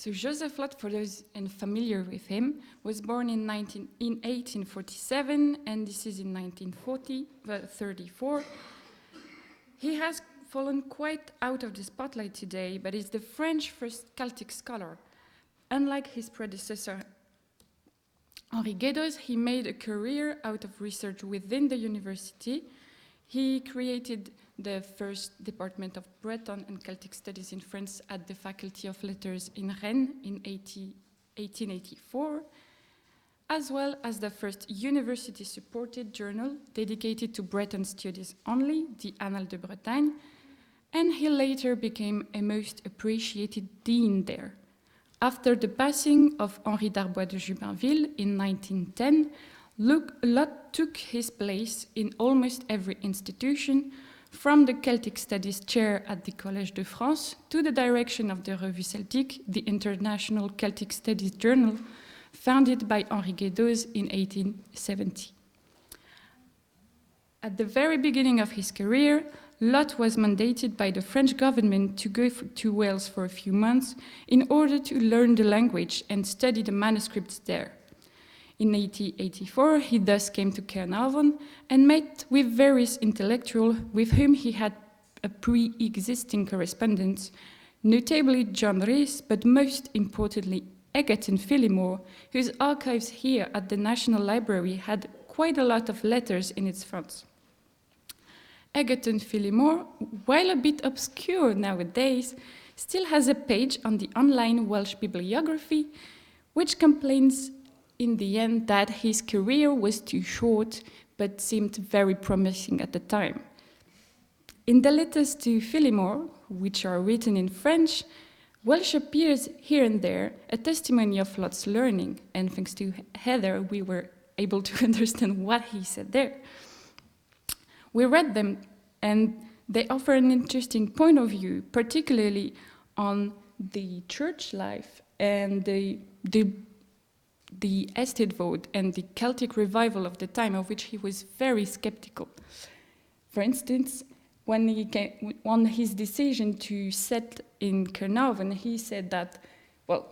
So Joseph Loth, for those unfamiliar with him, was born in 1847, and this is in 1934. He has fallen quite out of the spotlight today, but is the French first Celtic scholar. Unlike his predecessor, Henri Gaidoz, he made a career out of research within the university. He created the first department of Breton and Celtic Studies in France at the Faculty of Letters in Rennes in 1884, as well as the first university-supported journal dedicated to Breton studies only, the Annales de Bretagne, and he later became a most appreciated dean there. After the passing of Henri d'Arbois de Jubainville in 1910, Loth took his place in almost every institution, from the Celtic Studies chair at the Collège de France to the direction of the Revue Celtique, the International Celtic Studies Journal, founded by Henri Gaidoz in 1870. At the very beginning of his career, Loth was mandated by the French government to go to Wales for a few months in order to learn the language and study the manuscripts there. In 1884, he thus came to Caernarfon and met with various intellectuals with whom he had a pre-existing correspondence, notably John Rhys, but most importantly, Egerton Phillimore, whose archives here at the National Library had quite a lot of letters in its fronts. Egerton Phillimore, while a bit obscure nowadays, still has a page on the online Welsh bibliography, which complains in the end that his career was too short, but seemed very promising at the time. In the letters to Phillimore, which are written in French, Welsh appears here and there, a testimony of Loth's learning, and thanks to Heather, we were able to understand what he said there. We read them, and they offer an interesting point of view, particularly on the church life and the Eisteddfod and the Celtic revival of the time, of which he was very skeptical. For instance, when he came, on his decision to settle in Caernarfon, he said that, well,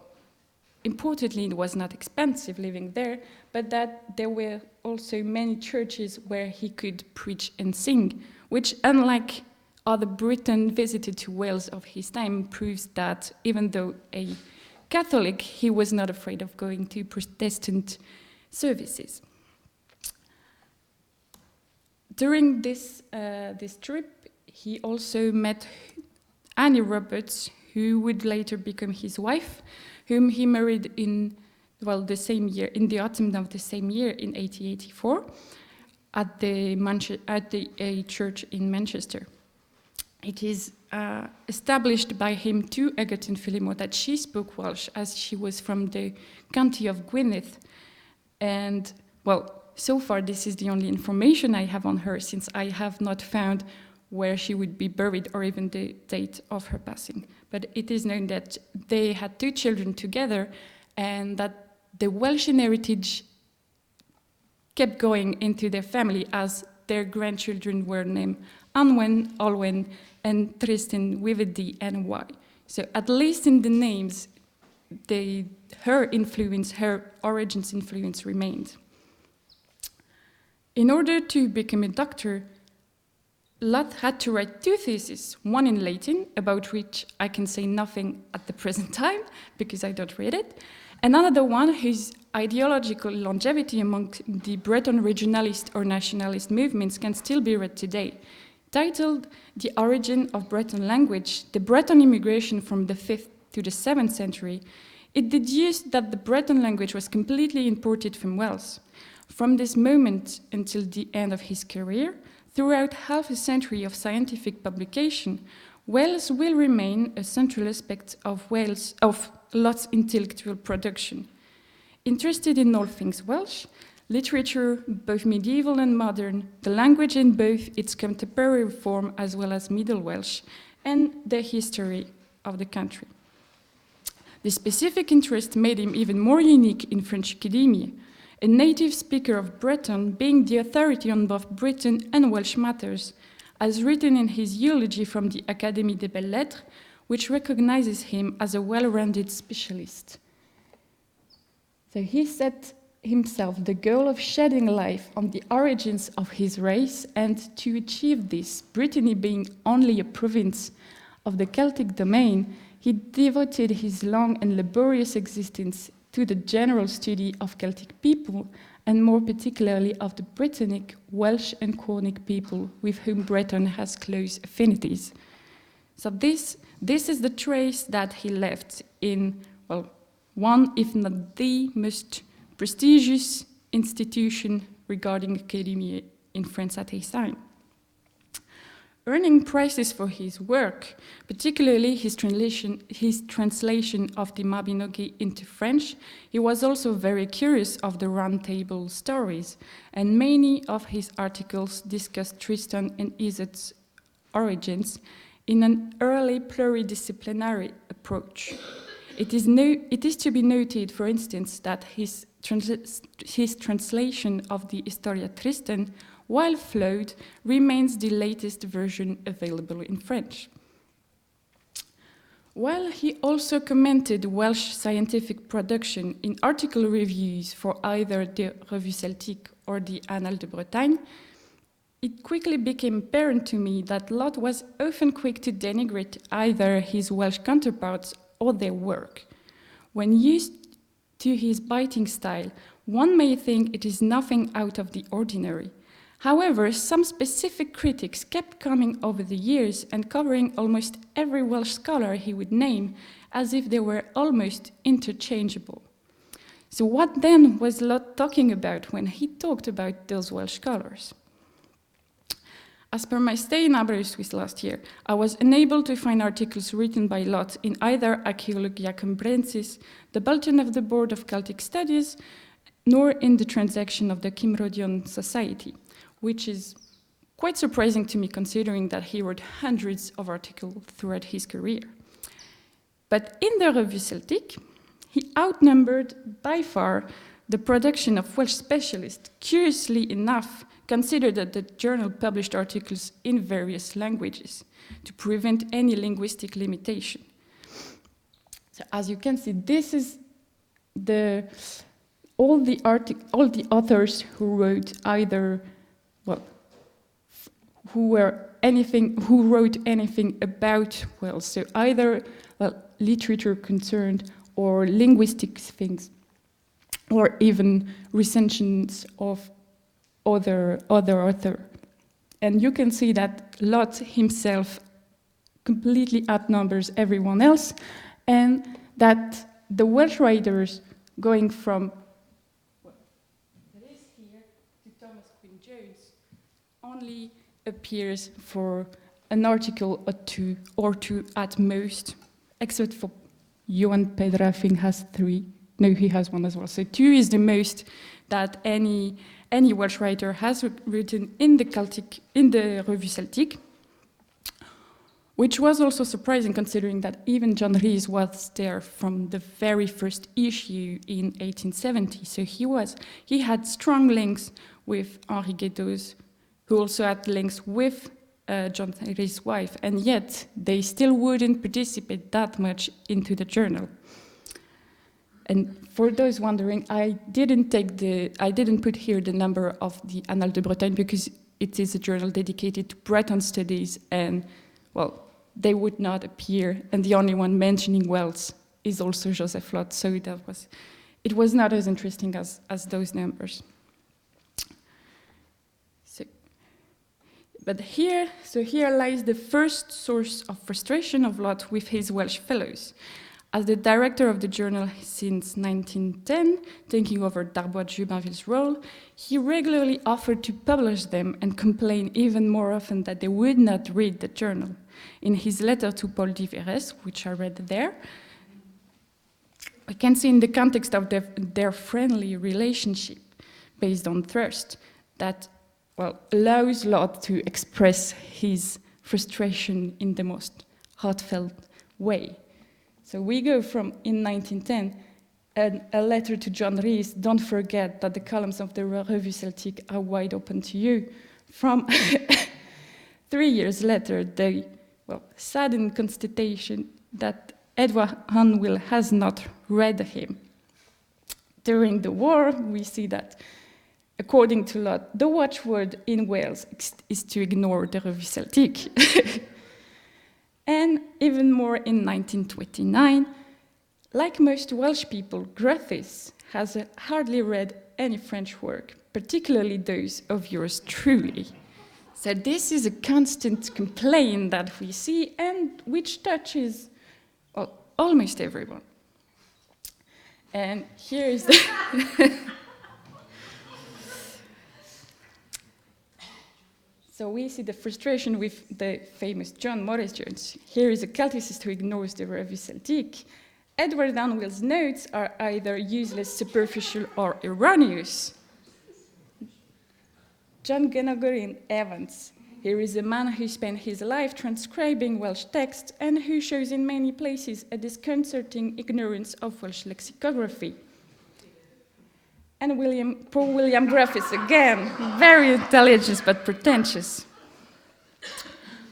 importantly, it was not expensive living there, but that there were also many churches where he could preach and sing, which, unlike other Britain visited to Wales of his time, proves that even though a Catholic, he was not afraid of going to Protestant services. During this trip, he also met Annie Roberts, who would later become his wife, whom he married in, well, the same year, in the autumn of the same year, in 1884, at a church in Manchester. It is established by him to Egerton Phillimore that she spoke Welsh, as she was from the county of Gwynedd. And, well, so far this is the only information I have on her, since I have not found where she would be buried or even the date of her passing. But it is known that they had two children together and that the Welsh heritage kept going into their family, as their grandchildren were named Anwen, Olwen, and Tristan with a D and Y. So at least in the names, her influence, her origins influence remained. In order to become a doctor, Loth had to write two theses, one in Latin, about which I can say nothing at the present time because I don't read it, and another one whose ideological longevity among the Breton regionalist or nationalist movements can still be read today. Titled The Origin of Breton Language, the Breton Immigration from the 5th to the 7th century, it deduced that the Breton language was completely imported from Wales. From this moment until the end of his career, throughout half a century of scientific publication, Wales will remain a central aspect of Loth's intellectual production. Interested in all things Welsh, literature, both medieval and modern, the language in both its contemporary form as well as Middle Welsh, and the history of the country. This specific interest made him even more unique in French academia, a native speaker of Breton being the authority on both Breton and Welsh matters, as written in his eulogy from the Académie des Belles Lettres, which recognizes him as a well-rounded specialist. So he set himself the goal of shedding light on the origins of his race, and to achieve this, Brittany being only a province of the Celtic domain, he devoted his long and laborious existence to the general study of Celtic people, and more particularly of the Brittonic, Welsh and Cornic people with whom Breton has close affinities. So this is the trace that he left in, well, one, if not the most prestigious institution regarding academia in France at his time. Earning prizes for his work, particularly his translation of the Mabinogi into French, he was also very curious of the Round Table stories, and many of his articles discussed Tristan and Isolde's origins in an early pluridisciplinary approach. It is to be noted, for instance, that his translation of the Historia Tristan, while flawed, remains the latest version available in French. While he also commented Welsh scientific production in article reviews for either the Revue Celtique or the Annales de Bretagne, it quickly became apparent to me that Lott was often quick to denigrate either his Welsh counterparts or their work. When used to his biting style, one may think it is nothing out of the ordinary. However, some specific critics kept coming over the years and covering almost every Welsh scholar he would name as if they were almost interchangeable. So what then was Lott talking about when he talked about those Welsh scholars? As per my stay in Aberystwyth last year, I was unable to find articles written by Lott in either Archaeologia Cambrensis, the Bulletin of the Board of Celtic Studies, nor in the Transaction of the Cymmrodorion Society, which is quite surprising to me considering that he wrote hundreds of articles throughout his career. But in the Revue Celtique, he outnumbered by far the production of Welsh specialists, curiously enough, considered that the journal published articles in various languages to prevent any linguistic limitation. So as you can see, this is all the authors who wrote either, well, who wrote anything about Wales, so either, well, literature concerned or linguistic things, or even recensions of other author. And you can see that Lott himself completely outnumbers everyone else, and that the Welsh writers going from this here to Thomas Quinn Jones only appears for an article or two at most, except for Johan Pedra, I think, has three. No, he has one as well. So two is the most that any Welsh writer has written in the Revue Celtique, which was also surprising considering that even John Rhys was there from the very first issue in 1870. So he had strong links with Henri Geddoz, who also had links with John Rhys' wife, and yet they still wouldn't participate that much into the journal. And for those wondering, I didn't put here the number of the Annales de Bretagne because it is a journal dedicated to Breton studies, and well, they would not appear. And the only one mentioning Wales is also Joseph Lott, so it was not as interesting as those numbers. So, but here, here lies the first source of frustration of Lott with his Welsh fellows. As the director of the journal since 1910, taking over Darbois de Jubainville's role, he regularly offered to publish them and complained even more often that they would not read the journal. In his letter to Paul Diverres, which I read there, we can see in the context of their friendly relationship based on trust that, well, allows Lott to express his frustration in the most heartfelt way. So we go from, in 1910, a letter to John Rhys, don't forget that the columns of the Revue Celtique are wide open to you. From 3 years later, the, well, sudden constatation that Edward Anwyl has not read him. During the war, we see that, according to Loth, the watchword in Wales is to ignore the Revue Celtique. And even more in 1929, like most Welsh people, Gruffydd has hardly read any French work, particularly those of yours truly. So this is a constant complaint that we see and which touches, well, almost everyone. And here is the So we see the frustration with the famous John Morris-Jones. Here is a Celticist who ignores the Revue Celtique. Edward Anwyl's notes are either useless, superficial, or erroneous. John Gwenogwryn Evans. Here is a man who spent his life transcribing Welsh texts and who shows in many places a disconcerting ignorance of Welsh lexicography. And poor William Gruffydd again, very intelligent but pretentious.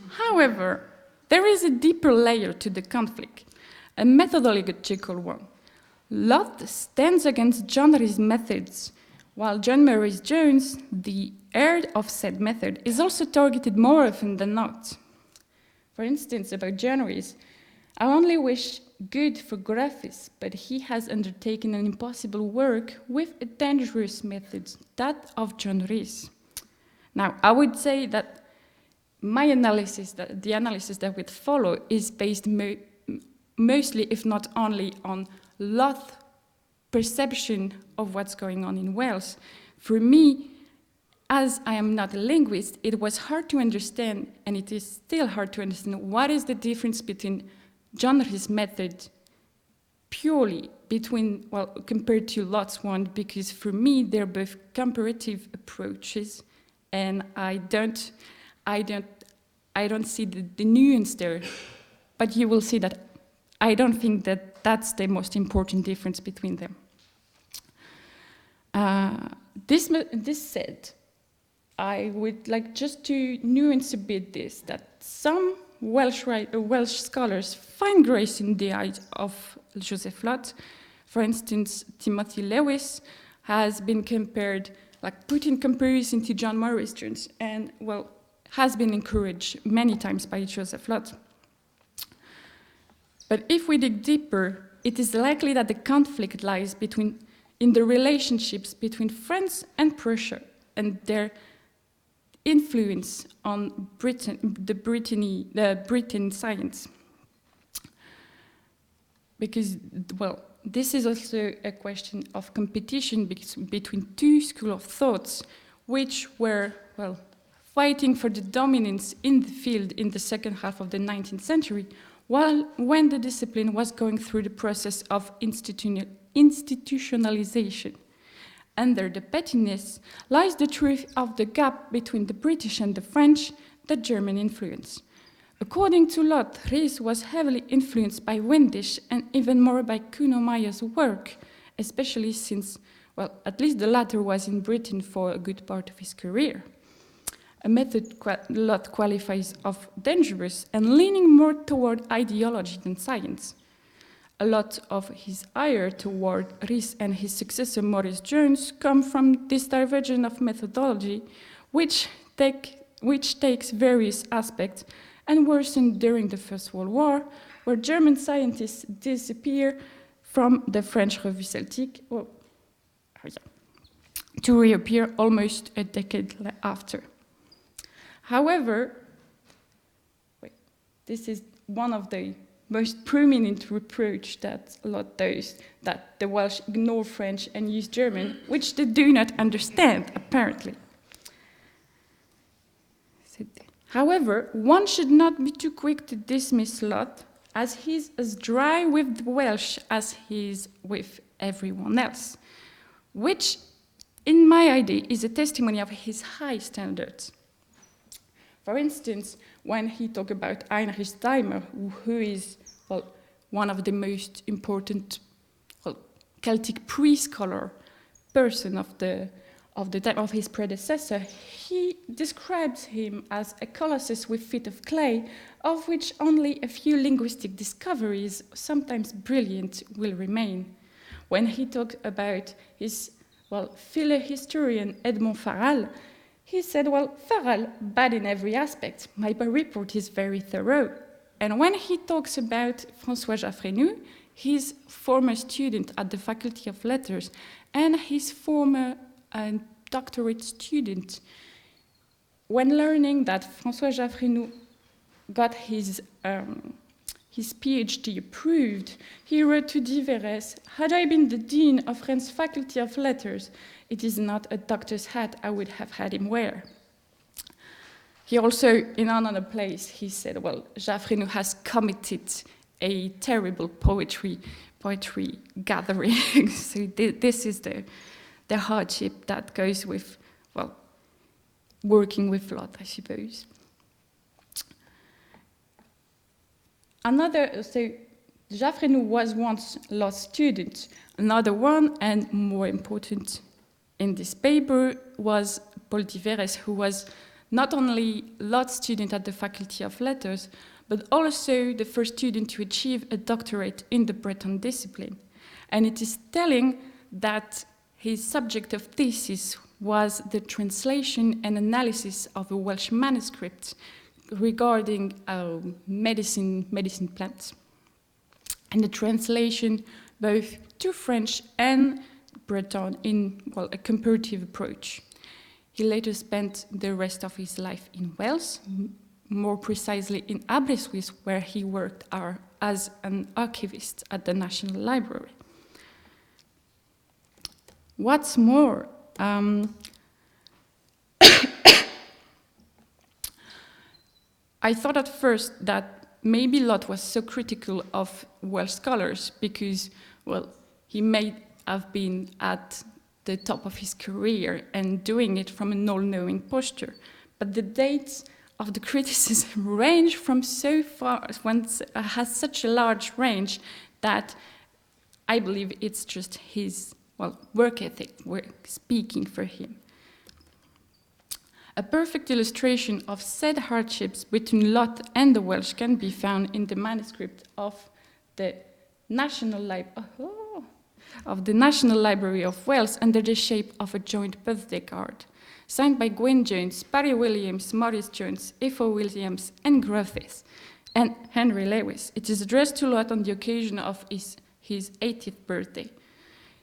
However, there is a deeper layer to the conflict, a methodological one. Loth stands against John Rhys methods, while John Morris-Jones, the heir of said method, is also targeted more often than not. For instance, about John Rhys, I only wish good for Gruffydd, but he has undertaken an impossible work with a dangerous method, that of John Rhys. Now, I would say that my analysis, that the analysis that would follow, is based mostly, if not only, on Loth's perception of what's going on in Wales. For me, as I am not a linguist, it was hard to understand, and it is still hard to understand, what is the difference between John Rhys method purely between, well, compared to Loth's one, because for me, they're both comparative approaches, and I don't see the nuance there, but you will see that I don't think that that's the most important difference between them. This said, I would like just to nuance a bit this, that some Welsh scholars find grace in the eyes of Joseph Loth. For instance, Timothy Lewis has been compared, like put in comparison to John Morris-Jones, and well, has been encouraged many times by Joseph Loth. But if we dig deeper, it is likely that the conflict lies in the relationships between France and Prussia and their influence on Britain, the Britain science. Because, well, this is also a question of competition between two schools of thoughts, which were, well, fighting for the dominance in the field in the second half of the 19th century, when the discipline was going through the process of institutionalization. Under the pettiness lies the truth of the gap between the British and the French, the German influence. According to Loth, Rhys was heavily influenced by Windisch and even more by Kuno Meyer's work, especially since, well, at least the latter was in Britain for a good part of his career. A method Loth qualifies of dangerous and leaning more toward ideology than science. A lot of his ire toward Rhys and his successor Morris Jones come from this divergence of methodology, which takes various aspects and worsened during the First World War, where German scientists disappear from the French Revue Celtique, to reappear almost a decade after. However, this is one of the most prominent reproach that Loth does, that the Welsh ignore French and use German, which they do not understand, apparently. However, one should not be too quick to dismiss Loth, as he's as dry with the Welsh as he is with everyone else, which, in my idea, is a testimony of his high standards. For instance, when he talked about Heinrich Daimer, who is, well, one of the most important, well, Celtic pre-scholar person of the of the time of his predecessor, he describes him as a colossus with feet of clay, of which only a few linguistic discoveries, sometimes brilliant, will remain. When he talked about his, well, fellow historian Edmond Faral, he said, well, Faral, bad in every aspect. My report is very thorough. And when he talks about François Jaffrenou, his former student at the Faculty of Letters and his former doctorate student, when learning that François Jaffrenou got his PhD approved, he wrote to Diverres, had I been the dean of Rennes Faculty of Letters, it is not a doctor's hat I would have had him wear. He also, in another place, he said, well, Jaffrenou has committed a terrible poetry gathering. So this is the hardship that goes with, well, working with Lot, I suppose. Another, so Jaffrenou was once Lot's student. Another one, and more important in this paper, was Paul Diverres, who was not only Lot's student at the Faculty of Letters, but also the first student to achieve a doctorate in the Breton discipline. And it is telling that his subject of thesis was the translation and analysis of a Welsh manuscript regarding medicine plants, and the translation both to French and Breton in, well, a comparative approach. He later spent the rest of his life in Wales, more precisely in Aberystwyth, where he worked as an archivist at the National Library. What's more, I thought at first that maybe Lot was so critical of Welsh scholars because, well, he may have been at the top of his career and doing it from an all-knowing posture. But the dates of the criticism range from so far, one has such a large range that I believe it's just his, well, work ethic speaking for him. A perfect illustration of said hardships between Lot and the Welsh can be found in the manuscript of the National Library of Wales under the shape of a joint birthday card, signed by Gwen Jones, Barry Williams, Maurice Jones, Efo Williams, and Griffiths, and Henry Lewis. It is addressed to Lot on the occasion of his 80th birthday.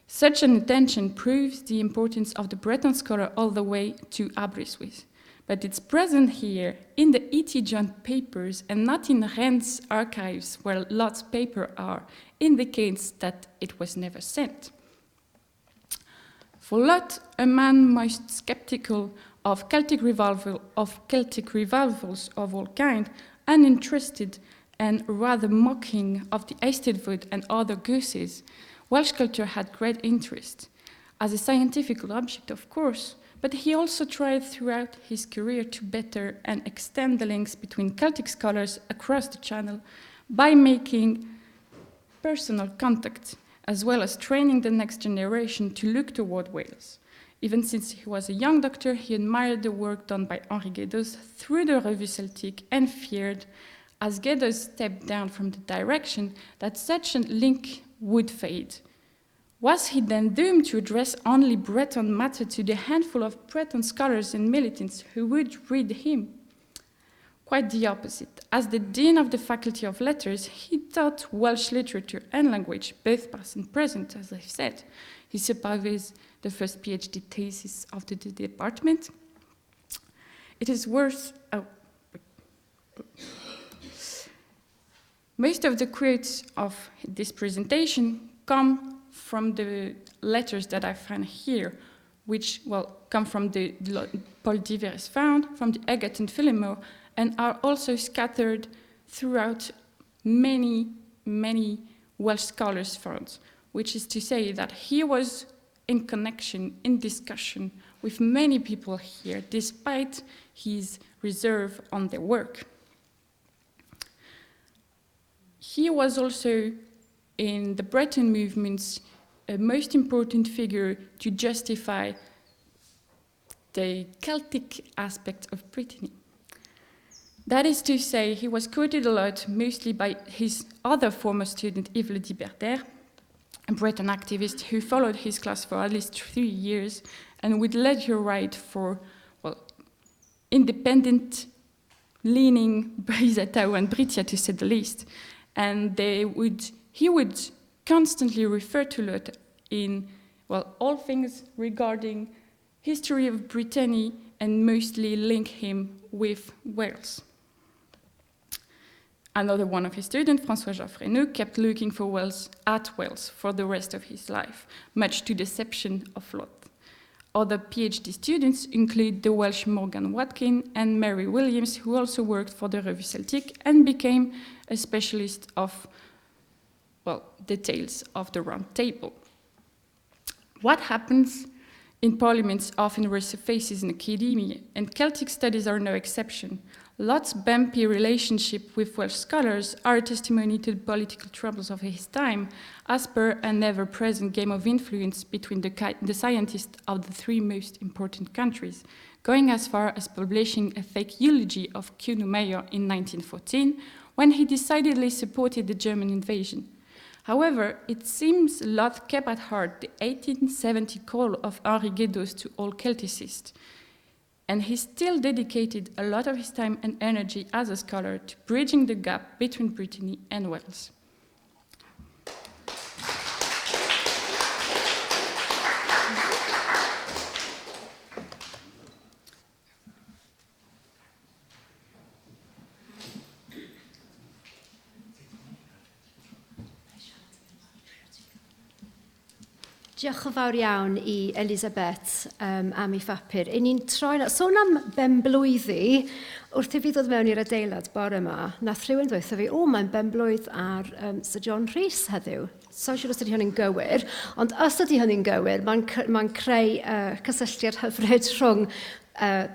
Such an attention proves the importance of the Breton scholar all the way to Aberystwyth. But it's present here in the E.T. Jones papers and not in Rennes archives where Lot's papers are, indicates that it was never sent. For Lot, a man most skeptical of Celtic revivals of all kind, uninterested and rather mocking of the Eisteddfod and other gooses, Welsh culture had great interest, as a scientific object, of course, but he also tried throughout his career to better and extend the links between Celtic scholars across the Channel by making personal contact, as well as training the next generation to look toward Wales. Even since he was a young doctor, he admired the work done by Henri Geddos through the Revue Celtique and feared, as Geddos stepped down from the direction, that such a link would fade. Was he then doomed to address only Breton matter to the handful of Breton scholars and militants who would read him? Quite the opposite. As the dean of the Faculty of Letters, he taught Welsh literature and language, both past and present, as I've said. He supervised the first PhD thesis of the department. It is worth... Oh. Most of the quotes of this presentation come from the letters that I find here, which, well, come from the Paul Diverres found, from the Egerton Phillimore, and are also scattered throughout many, many Welsh scholars' funds, which is to say that he was in connection, in discussion with many people here, despite his reserve on their work. He was also, in the Breton movements, a most important figure to justify the Celtic aspect of Brittany. That is to say, he was quoted a lot, mostly by his other former student, Yves Le Diberder, a Breton activist who followed his class for at least 3 years and would later write for, well, independent leaning Breiz Atao and Brittia, to say the least. And he would constantly refer to Lot in, well, all things regarding history of Brittany and mostly link him with Wales. Another one of his students, François Jaffrennou, kept looking for Wales at Wales for the rest of his life, much to deception of Lot. Other PhD students include the Welsh Morgan Watkin and Mary Williams, who also worked for the Revue Celtique and became a specialist of, well, the tales of the Round Table. What happens in parliaments often resurfaces in academia, and Celtic studies are no exception. Lot's bumpy relationship with Welsh scholars are a testimony to the political troubles of his time, as per an ever-present game of influence between the scientists of the three most important countries, going as far as publishing a fake eulogy of Kuno Meyer in 1914, when he decidedly supported the German invasion. However, it seems Lot kept at heart the 1870 call of Henri Geddos to all Celticists, and he still dedicated a lot of his time and energy as a scholar to bridging the gap between Brittany and Wales. Diolch yn fawr iawn i Elisabeth am ei phapur. Y'n ni'n troi... Sôn am benblwyddi, wrth i fi ddod mewn i'r adeilad bore yma, nath rhywun ddweud wrtho fi, o, mae'n benblwydd ar Sir John Rhys heddiw. Sa'n siŵr os ydy hynny'n gywir, ond os ydy hynny'n gywir, mae'n creu cysylltiad hyfryd rhwng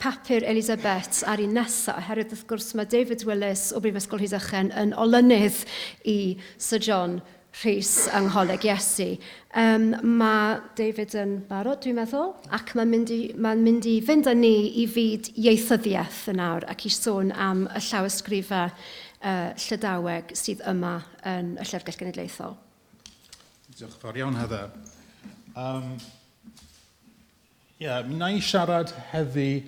papur Elisabeth a'r un nesaf, oherwydd wrth gwrs mae David Willis o Brifysgol Rhydychen yn olynydd i Sir John Rhys yng Ngholeg Iesu. Mae David yn barod, dwi'n meddwl, ac mae'n mynd i fynd â ni i fyd ieithyddiaeth yn awr ac i sôn am y llawysgrifau Llydaweg sydd yma yn y Llyfrgell Genedlaethol. Diolch yn fawr iawn, Heather. Mi wna i siarad heddi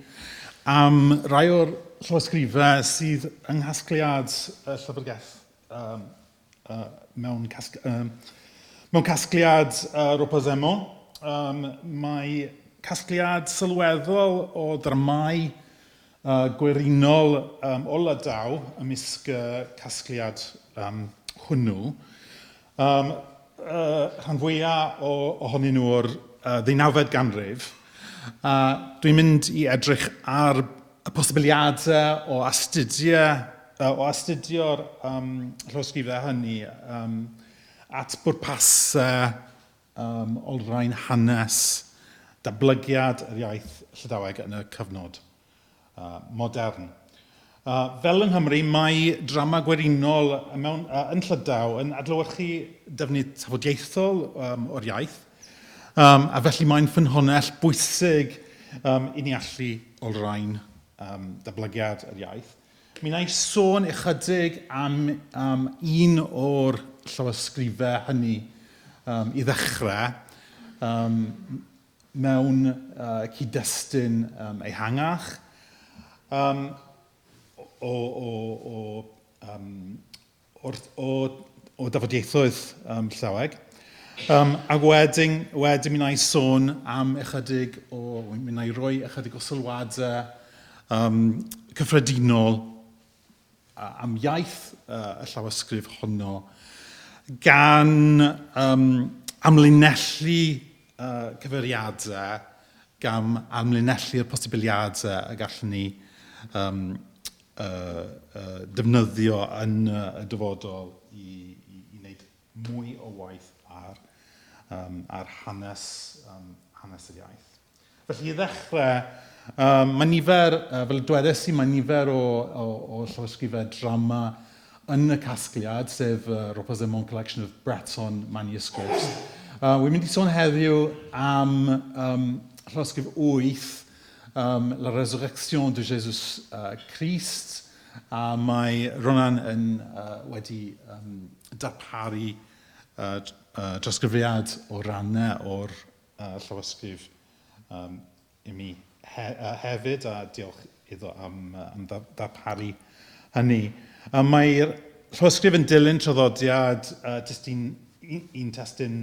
am rai o'r llawysgrifau sydd yng nghasgliad y Llyfrgell mewn casgliad Ropax Hemon. Mae casgliad sylweddol o ddramâu gwerinol o Lydaw ymysg y casgliad hwnnw. Rhan fwyaf ohonyn nhw o'r ddeunawfed ganrif. Dwi'n mynd i edrych ar y posibiliadau o astudio'r llawysgrifau hynny at bwrpasau olrhain hanes datblygiad yr iaith Llydaweg yn y cyfnod modern. Fel yng Nghymru, mae drama gwerinol yn Llydaw yn adlewyrchu defnydd tafodieithol o'r iaith, a felly mae'n ffynhonnell bwysig i ni allu olrhain datblygiad yr iaith. Mi wna i sôn ychydig am un o'r llawysgrifau hynny i ddechrau mewn cyd-destun ehangach o dafodieithoedd Llydaweg. Ac wedyn mi wna i sôn am ychydig o, mi wna i roi ychydig o sylwadau cyffredinol am iaith y llawysgrif honno, gan amlinellu cyfeiriadau, gan amlinellu'r posibiliadau y gallwn ni defnyddio yn y dyfodol i wneud mwy o waith ar hanes yr iaith. Felly i ddechrau, mae nifer, fel y dwedais i, mae nifer o llawysgrifau drama yn y casgliad, sef Ropax Hemon Collection of Breton Manuscripts. Wi'n mynd i sôn heddiw am llawysgrif 8, La Résurrection de Jésus Christ, a mae Ronan yn wedi darparu drosgrifiad o rannau o'r llawysgrif i mi hefyd, a diolch iddo am ddarparu hynny. Mae'r llawysgrif yn dilyn traddodiad testun, un testun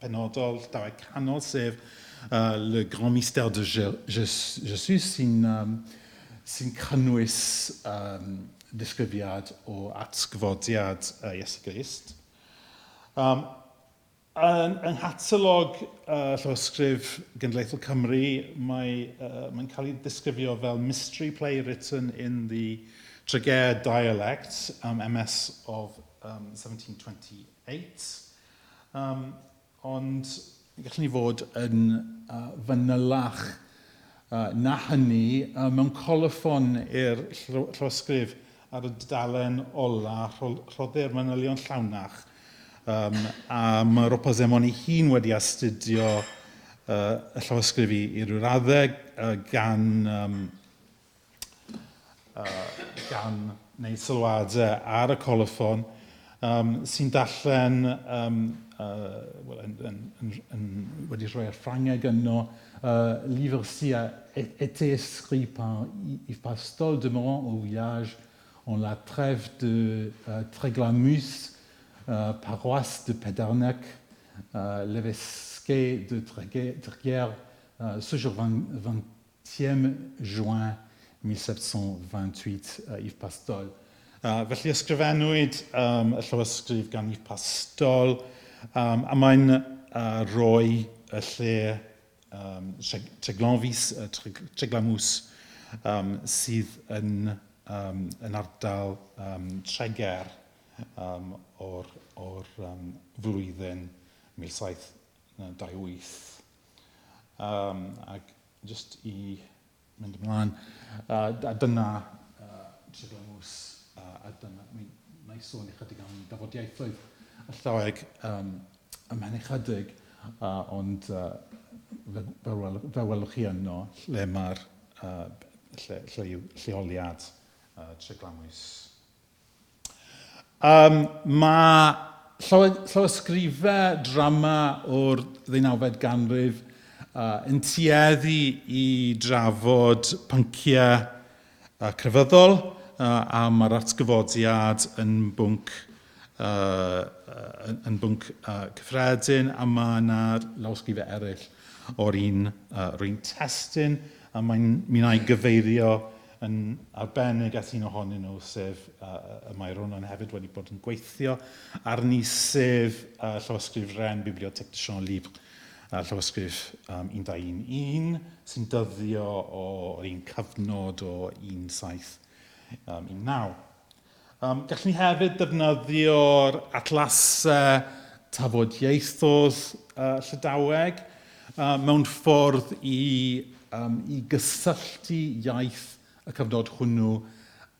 penodol, Llydaweg Canol, sef Le Grand Mystère de Jésus, sy'n sy cynnwys disgrifiad o atgyfodiad Iesu Grist. Yng nghatalog Llawysgrif Genedlaethol Cymru, mae'n cael ei ddisgrifio fel mystery play written in the Tregear dialect, MS of 1728. Ond gallwn ni fod yn fanylach na hynny. Mewn colophon i'r llawysgrif ar y dudalen ola, rhoddir manylion llawnach, a mae Ropa Zemon ei hun wedi astudio y llawysgrif i ryw raddau gan wneud sylwadau ar y colophon, sy'n darllen, well, yn wedi rhoi ar Ffrangeg yno, livre-ci a été écrit par Yves Pastol demeurant au village en la trêve de Treglamus, paroisse de Pédernec, l'évêché de Tréguier, ce jour 20e juin 1728, Yves Pastol. Felly ysgrifennwyd y llawysgrif gan Yves Pastol, a mae'n rhoi y lle Treglanfis, Treglamws, sydd yn ardal Treger o'r flwyddyn 1728. Ac just i mynd ymlaen, a dyna Treglamws, a dyna, mi wna i sôn ychydig am dafodiaethoedd y Llydaweg ymhen ychydig, ond fe welwch chi yno lle mae'r lle yw lleoliad Treglamwys. Mae llawysgrifau drama o'r ddeunawfed ganrif yn tueddu i drafod pynciau crefyddol, a mae'r atgyfodiad yn bwnc cyffredin, a mae yna lawysgrifau eraill o'r un testun, a mi wna i gyfeirio yn arbennig at un ohonyn nhw, sef y mae Ronan hefyd wedi bod yn gweithio arni, sef llawysgrif Rennes Bibliothèque de Champs Libre, llawysgrif 1211, sy'n dyddio o'r un cyfnod o 1719. Gallwn ni hefyd ddefnyddio'r atlasau tafodieithoedd Llydaweg mewn ffordd i gysylltu iaith y cyfnod hwnnw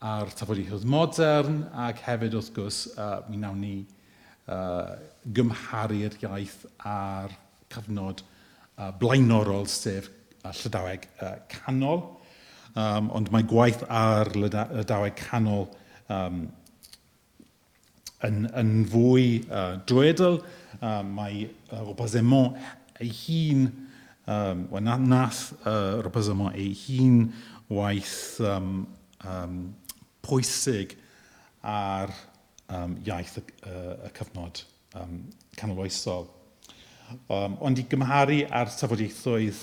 a'r tafodieithoedd modern, ac hefyd wrth gwrs mi wnawn ni gymharu'r iaith a'r cyfnod blaenorol, sef Llydaweg canol. Ond mae gwaith ar Lydaweg canol yn fwy drwyadl. Mae Ropain ei hun, well, nath Ropain ei hun waith pwysig ar iaith y cyfnod canoloesol. Ond i gymharu ar tafodieithoedd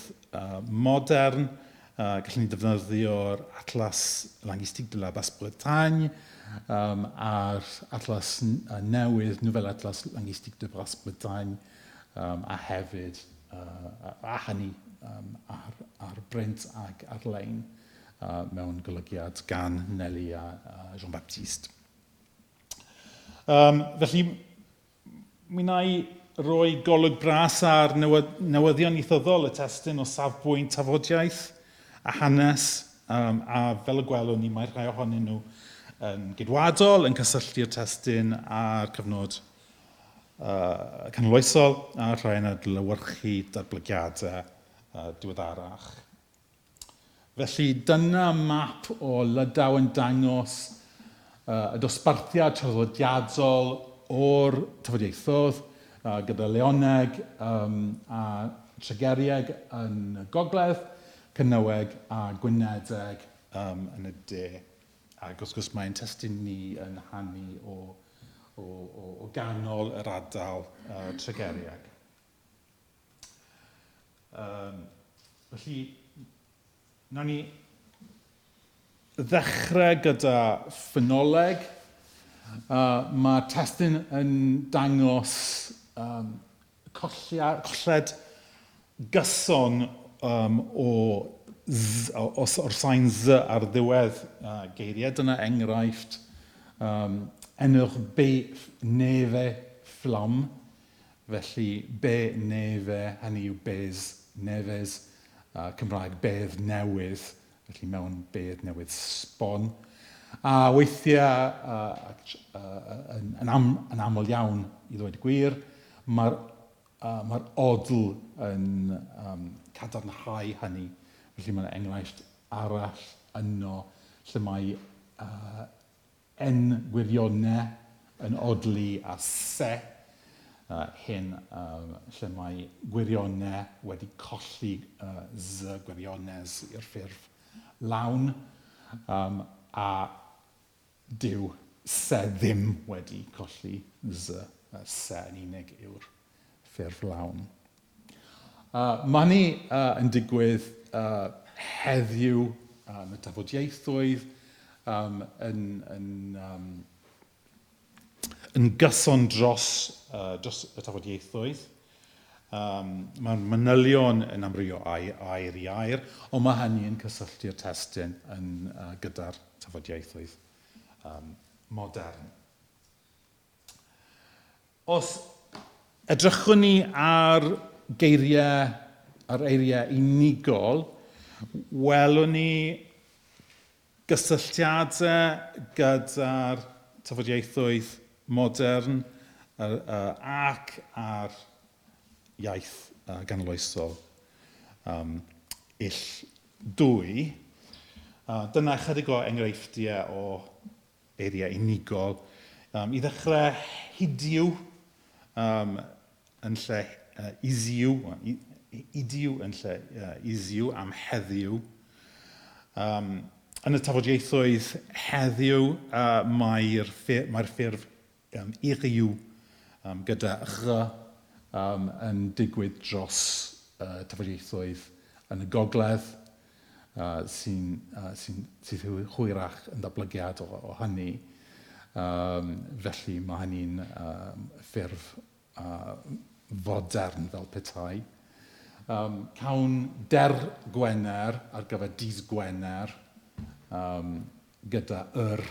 modern, gallwn ni defnyddio'r Atlas Linguistique de la Basse-Bretagne a'r Atlas newydd, Nouvel Atlas Linguistique de Basse-Bretagne, a hefyd, a hynny ar brint ac ar-lein mewn golygiad gan Nelly a Jean-Baptiste. Felly, mi wna i roi golwg bras ar newyddion ieithyddol y testun o safbwynt tafodiaeth a hanes, a fel y gwelwn ni, mae rhai ohonyn nhw yn gydwadol, yn cysylltu'r testun a'r cyfnod canoloesol, a rhai yn adlewyrchu datblygiadau diweddarach. Felly dyna map o Lydaw yn dangos y dosbarthiad traddodiadol o'r tafodieithoedd gyda Leoneg a Tregerieg yn y gogledd, Cernyweg a Gwynedeg yn y de. Ac wrth gwrs mae'n testun ni yn hanu o ganol yr ardal Tregerieg. Felly, nawn ni ddechrau gyda ffenoleg. Mae testun yn dangos colled gyson o z, o'r sain z ar ddiwedd geiriau. Dyna enghraifft enwch B nefe fflam. Felly B nefe, hynny yw bez nefes, Cymraeg bedd newydd, felly mewn bedd newydd sbon. A weithiau, yn aml iawn i ddweud y gwir, mae'r odl yn cadarnhau hynny. Felly mae'n enghraifft arall yno lle mae N gwirionau yn odli a se, hyn lle mae gwirionau wedi colli z gwirionez i'r ffurf lawn, a dyw se ddim wedi colli z, se yn unig yw'r ffurf lawn. Mae hynny yn digwydd heddiw yn y tafodieithoedd, yn gyson dros y tafodieithoedd. Mae'r manylion yn amrywio air i air, ond mae hynny yn cysylltu'r testun gyda'r tafodieithoedd modern. Os edrychwn ni ar geiriau, ar eiriau unigol, welwn ni gysylltiadau gyda'r tafodieithoedd modern ac ar iaith ganoloesol ill dwy. Dyna ychydig o enghreifftiau o eiriau unigol. I ddechrau, hidiw yn lle isiw, idiw yn lle isiw am heddiw. Yn y tafodieithoedd heddiw, mae'r ffurf iriw gyda r yn digwydd dros tafodieithoedd yn y gogledd, sydd hwyrach yn ddatblygiad o hynny. Felly mae hynny'n ffurf fodern fel petai. Cawn der Gwener ar gyfer dydd Gwener gyda yr.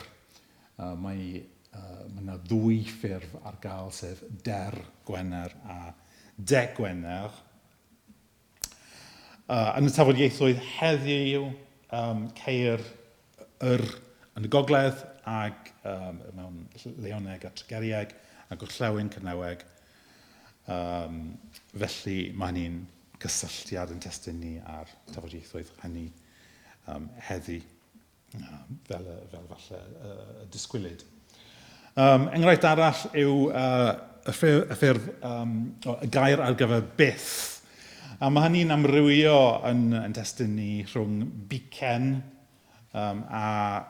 Mae yna ddwy ffurf ar gael, sef der Gwener a de Gwener. Yn y tafodieithoedd heddiw, ceir yr yn y gogledd ac mewn Leoneg a Tregerieg a Gorllewin Cernyweg. Felly mae hynny'n gysylltiad yn testun ni ar tafodieithoedd hynny heddi, fel falle y disgwylid. Enghraifft arall yw y ffurf, y gair ar gyfer byth. A mae hynny'n amrywio yn testun ni rhwng bicen a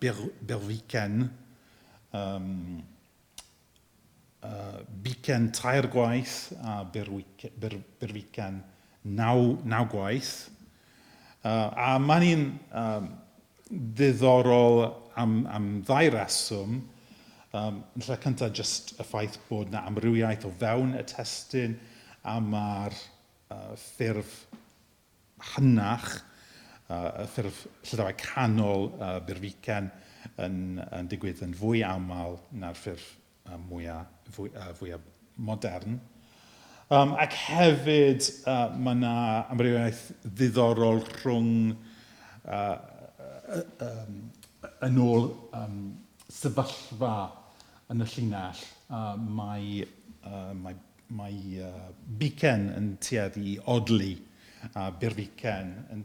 birficen. Bicen 3 gwaith a birficen 9 gwaith. A mae hynny'n ddiddorol am ddau reswm. Yn lle cyntaf, jyst y ffaith bod yna amrywiaeth o fewn y testun a mae'r ffurf hynach, y ffurf Llydaweg canol birficen yn digwydd yn fwy aml na'r ffurf fwyaf modern. Ac hefyd mae yna amrywiaeth ddiddorol rhwng yn ôl sefyllfa yn y llinell. Mae bicen yn tueddu i odli A birfiken yn,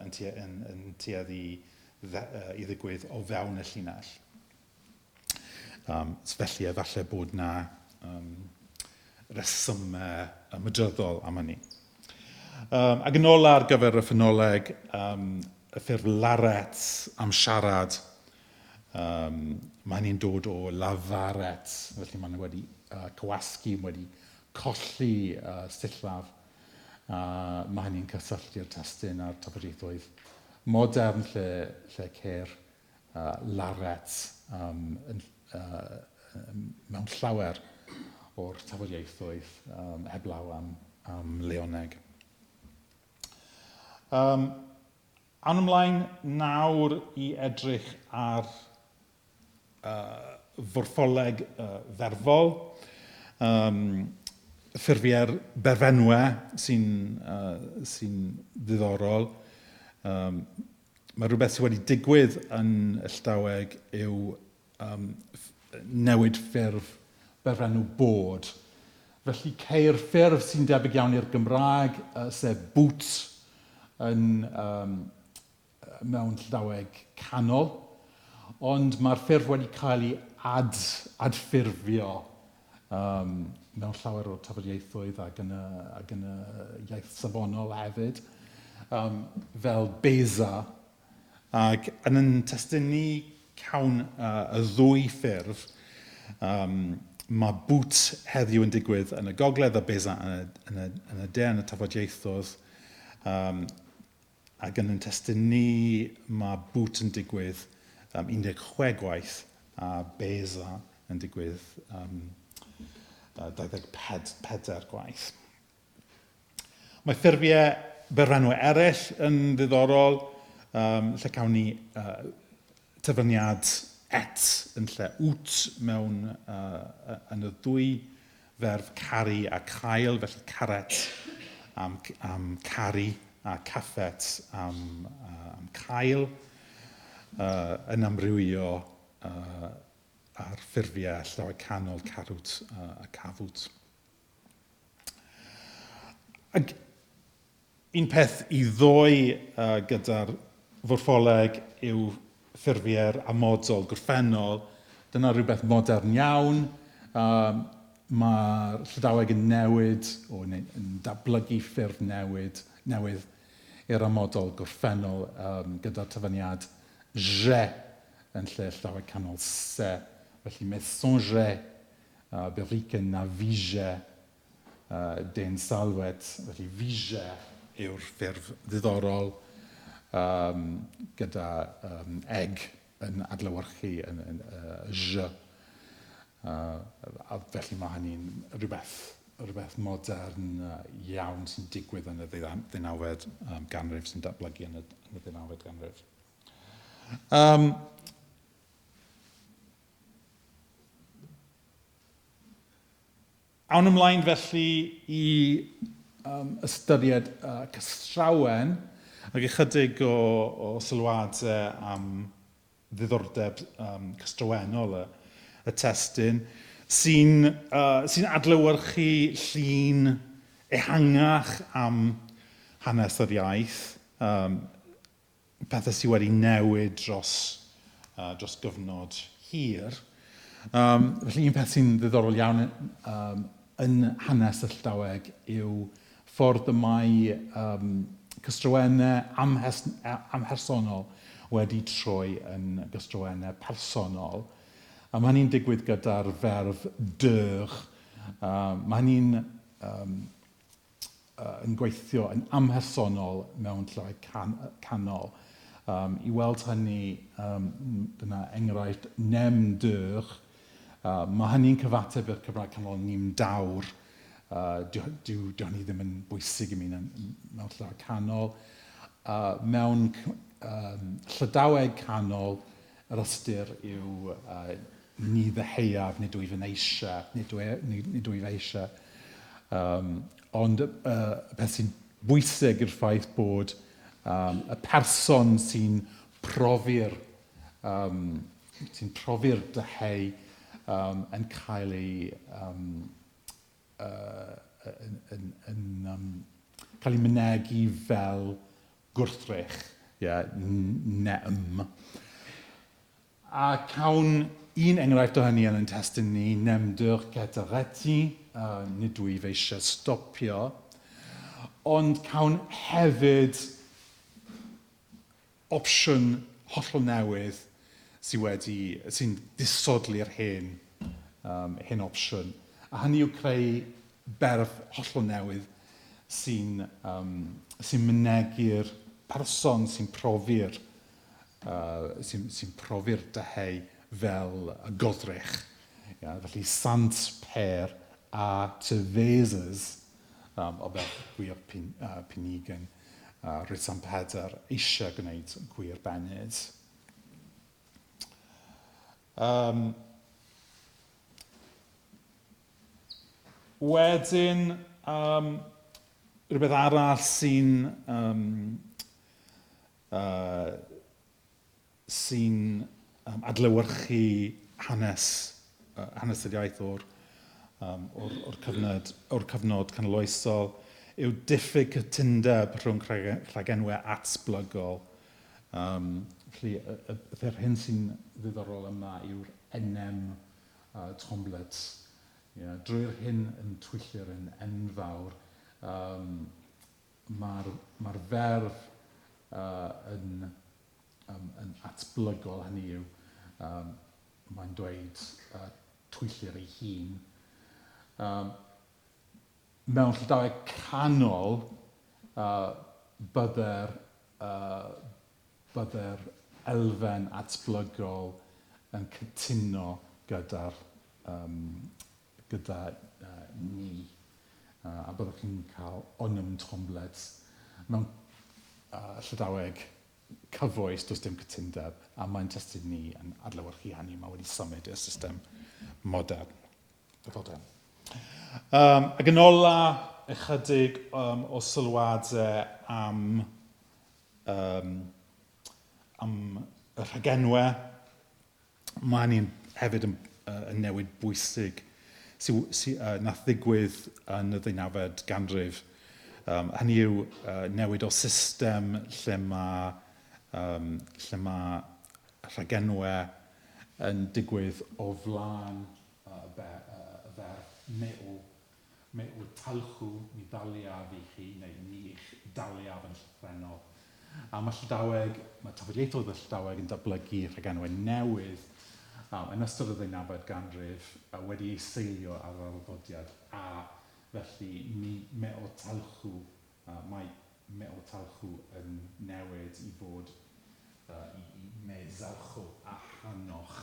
yn, yn, yn tueddu i ddigwydd o fewn y llinell. Felly efallai bod na resymau mydryddol am hynny. Ac yn ola ar gyfer y ffenoleg, y ffurf laret am siarad, mae hynny'n dod o lafaret, felly maen nhw wedi cywasgu, wedi colli sillaf. Mae hynny'n cysylltu'r testun a'r tafodieithoedd modern lle, lle ceir laret mewn llawer o'r tafodieithoedd heblaw am Leoneg. Awn ymlaen nawr i edrych ar forffoleg ferfol, ffurfiau'r berfenwau sy ddiddorol. Mae rhywbeth sydd wedi digwydd yn y Llydaweg yw newid ffurf berfenw bod. Felly ceir ffurf sy'n debyg iawn i'r Gymraeg, sef bwt, yn, mewn Llydaweg canol, ond mae'r ffurf wedi cael ei adffurfio mewn llawer o'r tafodieithoedd ac yn y iaith safonol hefyd, fel beza. Ac yn yn testun ni cawn y ddwy ffurf. Mae bwt heddiw yn digwydd yn y gogledd a beza yn y de yn y tafodieithoedd. Ac yn yn testun ni mae bwt yn digwydd 16 gwaith a beza yn digwydd 24 gwaith. Mae ffurfiau berfenwau eraill yn ddiddorol, lle cawn ni tyfyniad et yn lle wt mewn yn y ddwy ferf caru a cael, felly caret am caru a caffet am cael, yn amrywio ar ffurfiau Llydaweg canol, carwt a cafwt. Ac un peth i ddoi gyda'r forffoleg yw ffurfiau'r amodol gorffennol. Dyna rhywbeth modern iawn. Mae'r Llydaweg yn newid, o, neu, yn datblygu ffurf newydd i'r amodol gorffennol gyda'r tyfyniad je yn lle Llydaweg canol se. Felly me songe, Birviken na vije, den salwet, felly vije yw'r ffurf ddiddorol gyda eg yn adlewyrchu yn je. A felly mae hynny'n rhywbeth modern iawn sy'n digwydd yn y ddeunawfed ganrif, sy'n datblygu yn y ddeunawfed ganrif. Awn ymlaen felly i ystyried cystrawen ac ychydig o sylwadau am ddiddordeb cystrawennol y testun sy'n adlewyrchu llun ehangach am hanes yr iaith, pethau sydd wedi newid dros gyfnod hir. Felly un peth sy'n ddiddorol iawn yn hanes y Llydaweg yw ffordd y mae cystrawennau amhersonol wedi troi yn gystrawennau personol. A mae hynny'n digwydd gyda'r ferf deur. Mae hynny'n yn gweithio yn amhersonol mewn Llydaweg canol. I weld hynny, dyna enghraifft nem deur. Mae hynny'n cyfateb i'r Cymraeg canol nim dawr. Dyw hynny ddim yn bwysig i mi mewn Llydaweg canol. Mewn Llydaweg canol, yr ystyr yw ni ddeheuaf, nid wyf yn eisiau, nid wyf eisiau. Ond y peth sy'n bwysig yw'r ffaith bod y person sy'n profi'r dyheu yn cael ei cael ei mynegi fel gwrthrych, yeah, nem. A cawn un enghraifft o hynny yn ein testun ni, nemdur cetareti, nid wyf eisiau stopio, ond cawn hefyd opsiwn hollol newydd sydd wedi, sy'n disodli'r hen, hen opsiwn. A hynny yw creu berf hollol newydd sy'n sy mynegi'r person sy'n profi'r sy'n sy profi'r dyheu fel y goddrych. Yeah, felly Sant Per a Tyfeses o fel gwir pin, pinigen Rhys San Pedr eisiau gwneud gwir benyd. Wedyn, rhywbeth arall sy'n sy'n adlewyrchu hanes, hanes yr iaith o'r, o'r, or cyfnod, o'r cyfnod canoloesol yw diffyg cytundeb rhwng rhagenwau atblygol. Felly, yr hyn sy'n ddiddorol yma yw'r enem tromblets. Yeah, drwy'r hyn yn twyllir yn enfawr, mae'r mae ferf yn, yn atblygol, hynny yw, mae'n dweud twyllir ei hun. Mewn Llydaweg canol, bydde'r bydde'r elfen atblygol yn cytuno gyda'r gyda ni. A byddwch chi'n cael onum tromblets. Mewn Llydaweg cyfoes, does dim cytundeb, a mae'n testun ni yn adlewyrchu hynny. Mae wedi symud i'r system modern. Fodern. Ac yn ola, ychydig o sylwadau am, am y rhagenwau. Mae hynny'n hefyd yn, yn newid bwysig sy, sy, nath ddigwydd yn y ddeunawfed ganrif. Hynny yw newid o system lle mae, lle mae rhagenwau yn digwydd o flaen y ferf meu, meu talchu, mi ddaliaf i chi, neu mi i'ch daliaf yn llythrennol. A mae Llydaweg, mae tafodieithoedd y Llydaweg yn datblygu rhagenwau newydd yn ystod y ddeunawfed ganrif wedi ei seilio ar yr arddodiad a felly mi meo talchu, mae meo talchu yn newid i fod i, i me zalchu a hanoch.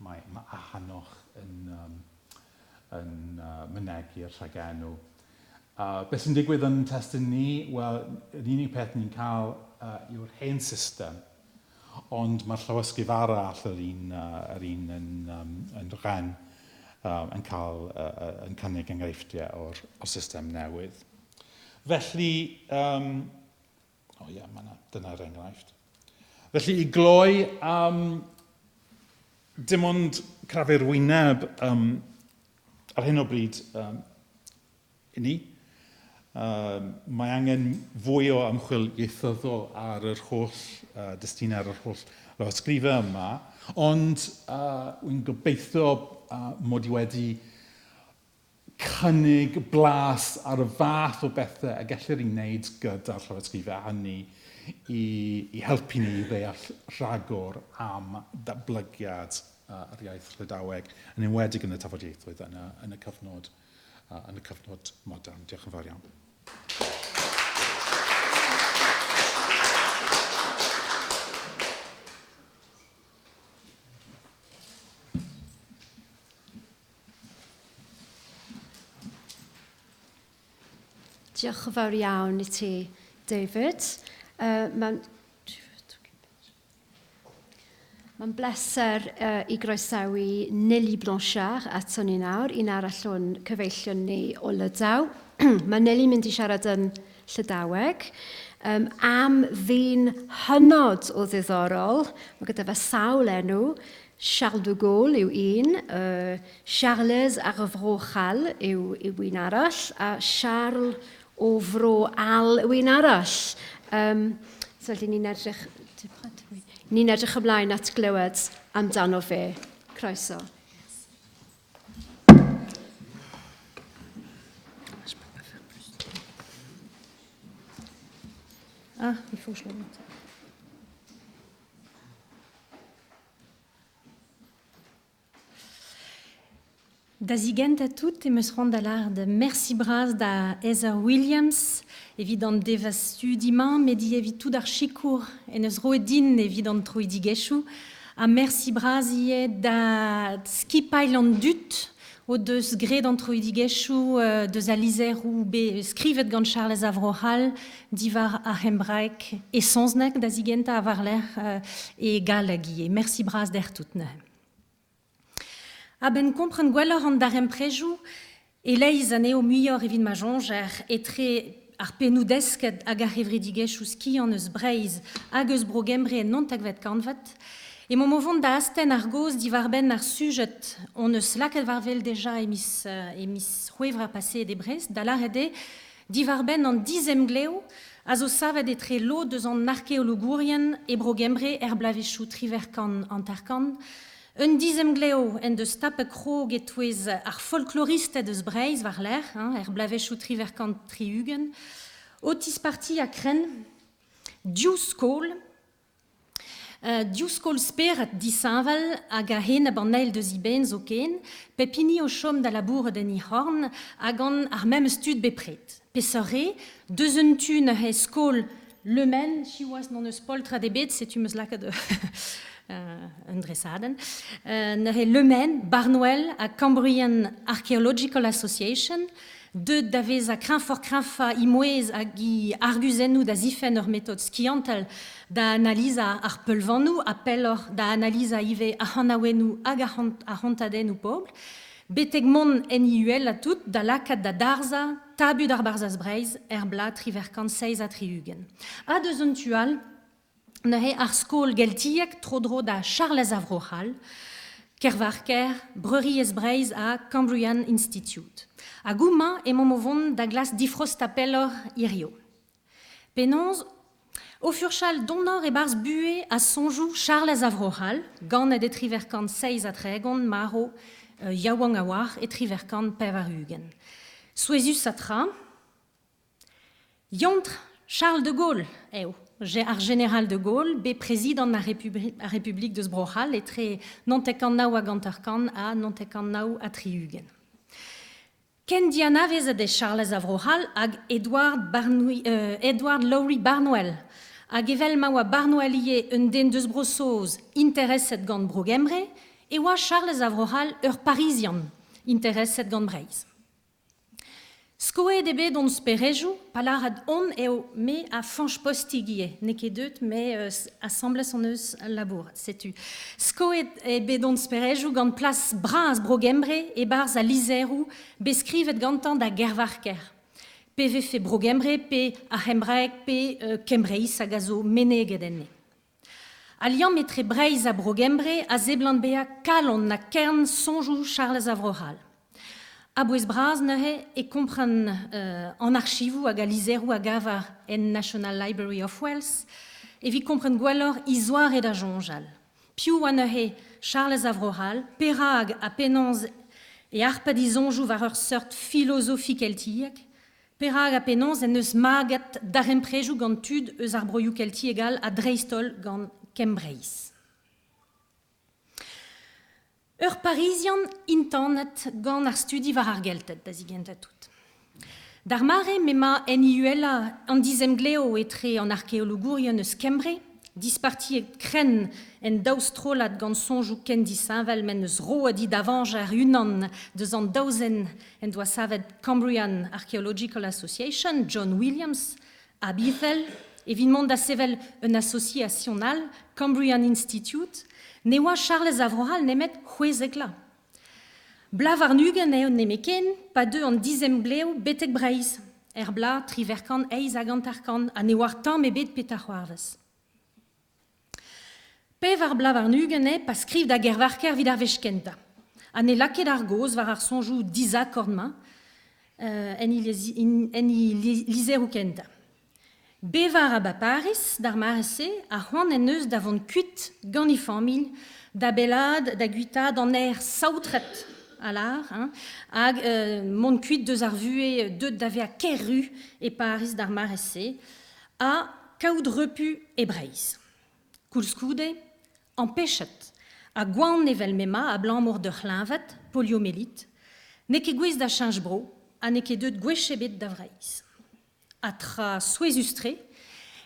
Mae, mae a hanoch yn, yn mynegi'r rhagenw. Beth sy'n digwydd yn testun ni? Wel, yr unig peth ni'n cael yw'r hen system, ond mae'r llawysgrif arall, yr un, yr un yn, yn Rennes, yn cael, yn cynnig enghreifftiau o'r, o'r system newydd. Felly, o ie, yeah, dyna'r enghraifft. Felly, i gloi, dim ond crafu'r wyneb ar hyn o bryd i ni. Mae angen fwy o ymchwil ieithyddol ar yr holl destunau, ar yr holl lawysgrifau yma, ond wy'n gobeithio mod i wedi cynnig blas ar y fath o bethau y gellir ei wneud gyda'r llawysgrifau hynny i, i helpu ni i ddeall rhagor am ddatblygiad yr iaith Llydaweg, yn enwedig yn y tafodieithoedd yn y, yn y cyfnod yn y cyfnod modern. Diolch yn fawr iawn. Diolch yn fawr iawn i ti, David. Mae'n Mae'n bleser i groesawu Nelly Blanchard ato ni nawr, un arall o'n cyfeillion ni o Lydaw. Mae Nelly mynd i siarad yn Llydaweg am ddyn hynod o ddiddorol. Mae gyda fe sawl enw. Charles de Gaulle yw un, Charles ar y Fro Chal yw, yw un arall, a Charles o fro al yw un arall. Um, so felly ni'n edrych, ni'n edrych ymlaen at glywed amdano fe. Croeso. Ah, il faut que je le monte. Da zigentañ tout em eus c'hoant da lâret mersi bras da Heather Williams evit an devezh studi-mañ met ivez evit tout ar sikour en deus roet din evit an troidigezhioù ha mersi bras ivez da skipailh an dud o deus graet an troidigezhioù deus al lizheroù bet skrivet gant Charlez a Vro-C'hall diwar ar c'hembraeg e saozneg da zigentañ ha war-lerc'h e galleg ivez. Mersi bras dec'h tout neuze. A-benn kompren gwelloc'h an darempredoù e-leizh anezho muioc'h evit ma soñjer etre ar pennoù desket hag ar c'hevredigezhioù skiant eus Breizh hag eus Bro-Gembre en naontekvet kantved, emaomp o vont da astenn ar gaoz diwar-benn ar sujed hon eus lakaet war-wel deja e miz, e miz C'hwevrer paseet e Brest, da lâret eo diwar-benn an dizemglev a zo savet etre lod eus an arkeologourien e Bro-Gembre er bloavezhioù 78, Un dizemglev en deus tapet krog e-touez ar folkloristed eus Breizh war-lerc'h, er bloavezhioù 78, o tispartiañ krenn div skol, div skol spered disheñvel hag a-enep an eil deus eben zoken, pep hini o chom da labourat en he c'horn ha gant ar memes tud bepred. Peseurt re? Deus un tu neuze skol Le Men, siwazh n'hon eus poltred ebet, setu 'm eus lakaet un dresadenn. Neuze Le Men, Barnwell ha Cambrian Archaeological Association, deuet da vezañ kreñfoc'h-kreñfañ he mouezh hag he arguzennoù da zifenn ur metod skiantel da analizañ ar peulvanoù ha pelloc'h da analizañ ivez ar c'hanaouennoù hag ar c'hontadennoù pobl, betek mont en uhelañ tout da lakaat da darzhañ tabut ar Barzhaz Breizh er bloaz 1867. Ha deus un tu all, neuze ar skol geltiek tro-dro da Charlez a Vro-C'hall, Kervarker, Breuriezh Breizh ha Cambrian Institute. Hag houmañ emaomp o vont da glask difrostañ pelloc'h hirio. Penaos o furchal donoc'h e-barzh buhez ha soñjoù Charlez a Vro-C'hall, ganet e 1837, marv yaouank a-walc'h e 1880. Souezhusañ tra, Yontr Charles de Gaulle eo, ar jeneral de Gaulle, bet prezidant ar Republik deus Bro-C'hall etre 1949 ha 1969. Ken dianavezet eo Charlez a Vro-C'hall hag Edward, Barnoui, Edward Lowry Barnwell, hag evel ma oa Barnwell ivez un den deus Bro-Saoz intereset gant Bro-Gembre, e oa Charlez a Vro-C'hall ur Parizian intereset gant Breizh. Skoet eo bet hon sperejoù pa lâret on eo me ha Fañch Postig ivez, n'eo ket deuet met asambles hon eus labourat, setu. Skoet eo bet hon sperejoù gant plas bras Bro-Gembre e-barzh al lizheroù bet skrivet gantañ da Gervarker. Pe vefe Bro-Gembre pe ar c'hembraeg pe Kembreiz hag a zo meneget enne. Al liamm etre Breizh ha Bro-Gembre a seblant bezañ kalon ha kern soñjoù Charlez a Vro-C'hall. A-bouez-bras neuze e kompren an archivoù hag al lizheroù a gaver en National Library of Wales evit kompren gwelloc'h he zoare da soñjal. Piv oa neuze Charlez a Vro-C'hall, perak ha penaos e harpet he soñjoù war ur seurt filozofi keltiek? Perak ha penaos en deus maget darempredoù gant tud eus ar broioù keltiek all ha dreist-holl gant Kembreiz. Ur Parizian intanet gant ar studi war ar Gelted da zigentañ tout. D'ar mare m'emañ en uhelañ an dizemglev etre an arkeologourien eus Kembre, dispartiet krenn en daou strollad gant soñjoù ken disheñvel m'en deus roet he davañjer unan deus an daou zen en doa savet Cambrian Archaeological Association, John Williams, ha Bethel, evit mont da sevel un association all, Cambrian Institute, ne oa Charlez a Vro-C'hall nemet 16 vloaz. Bloaz warn-ugent eo nemetken pa deu an dizemglev betek Breizh, er bloaz 1858, ha ne oar tamm ebet petra c'hoarvez. Pevar bloaz warn-ugent eo pa skriv da Gervarker evit ar wech kentañ. Ha ne lak ket ar gaoz war ar soñjoù dizakord-mañ. en e lizheroù kentañ. Bevañ a ra ba Pariz d'ar mare-se ha c'hoant en deus da vont kuit gant e familh da bellaat da guitaat an aer saotret a lâr, hein, hag mont kuit deus ar vuhez deuet da vezañ ker-ru e Pariz d'ar mare-se ha kaout repu e Breizh. Koulskoude, ampechet ha gwan evel m'emañ abalamour d'ur c'hleñved, poliomelite, n'eo ket gouest da cheñch bro ha n'eo ket deuet gwech ebet da Vreizh. Ha tra souezhus-tre,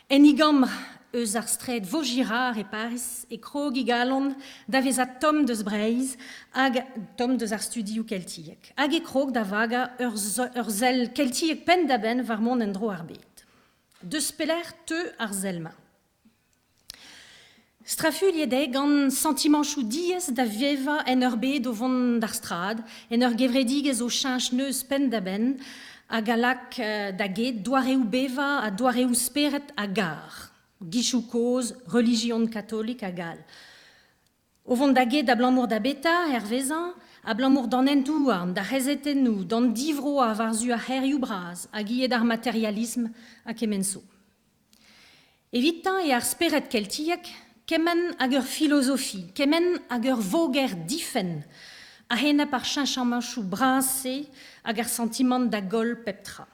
en e gambr eus ar straed Vaugirard e Pariz e krog e galon da vezañ tomm deus Breizh hag tomm deus ar studioù keltiek. Hag e krog da vagañ ur sell keltiek penn-da-benn war mont en-dro ar bed. Deus pelec'h teu ar sell-mañ? Strafuilhet eo gant santimanchoù diaes da vevañ en ur bed o vont d'ar strad, en ur gevredigezh o cheñch neuz penn-da-benn hag a lak da get doareoù bevañ ha doareoù spered a gar, gizioù kozh, relijion katolik hag all. O vont da get abalamour da beta, hervezañ, abalamour d'an hent-houarn, d'ar c'hazetennoù, d'an divroañ war-zu ar c'hêrioù bras hag ivez d'ar materialism ha kement zo. Evitañ eo ar spered keltiek kement hag ur filozofi, kement hag ur voger difenn a-enep ar cheñchamanchoù bras-se hag ar santimant da goll pep tra.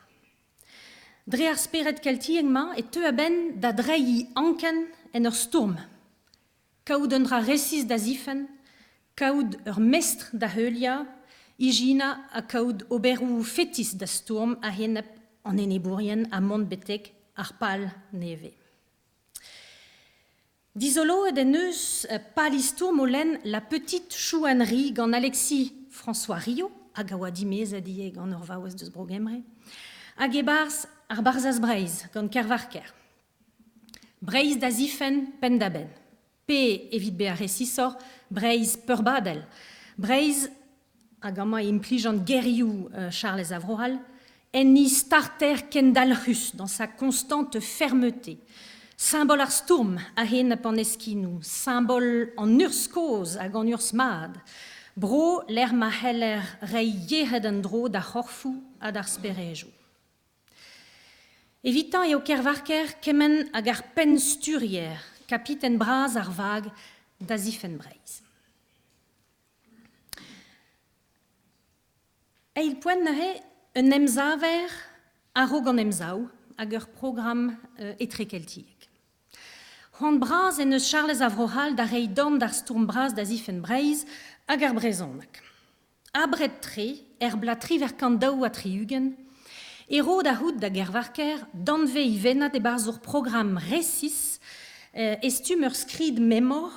Dre ar spered keltiek-mañ e teu a-benn da dreiñ anken en ur stourm. Kaout un dra resis da zifenn, kaout ur mestr da heuliañ, ijinañ ha kaout oberoù fetis da stourm a-enep an enebourien ha mont betek ar pal nevez. Dizoloet en deus pal stourm o lenn La Petite Chouannerie gant Alexis François Rio, hag a oa dimezet ivez gant ur vaouez deus Bro-Gembre, hag e-barzh ar Barzhaz Breizh gant Kervarker. Breizh da zifenn penn-da-benn. Pe, evit bezañ resisoc'h, Breizh peurbadel. Breizh, hag amañ e implijan gerioù Charlez a Vro-C'hall, enni starter kendalc'hus dans sa constante fermeté. Simbol ar stourm a-enep an eskinoù, simbol an urzh kozh hag an urzh mat. Bro lec'h ma c'heller reiñ yec'hed en-dro d'ar c'horfoù ha d'ar sperejoù. Evitañ eo Kervarker kement hag ar penn-sturier, kapiten bras ar vag da zifenn Breizh. Eil poent neuze, un emsaver a-raok an Emsav hag ur programm etrekeltiek. C'hoant bras en deus Charlez a Vro-C'hall da reiñ dorn d'ar stourm bras da zifenn Breizh hag ar brezhoneg. Abred-tre, er bloaz 1862, e ro da c'hoût da Gervarker danvez ivennad e-barzh ur programm resis e stumm ur skrid memor,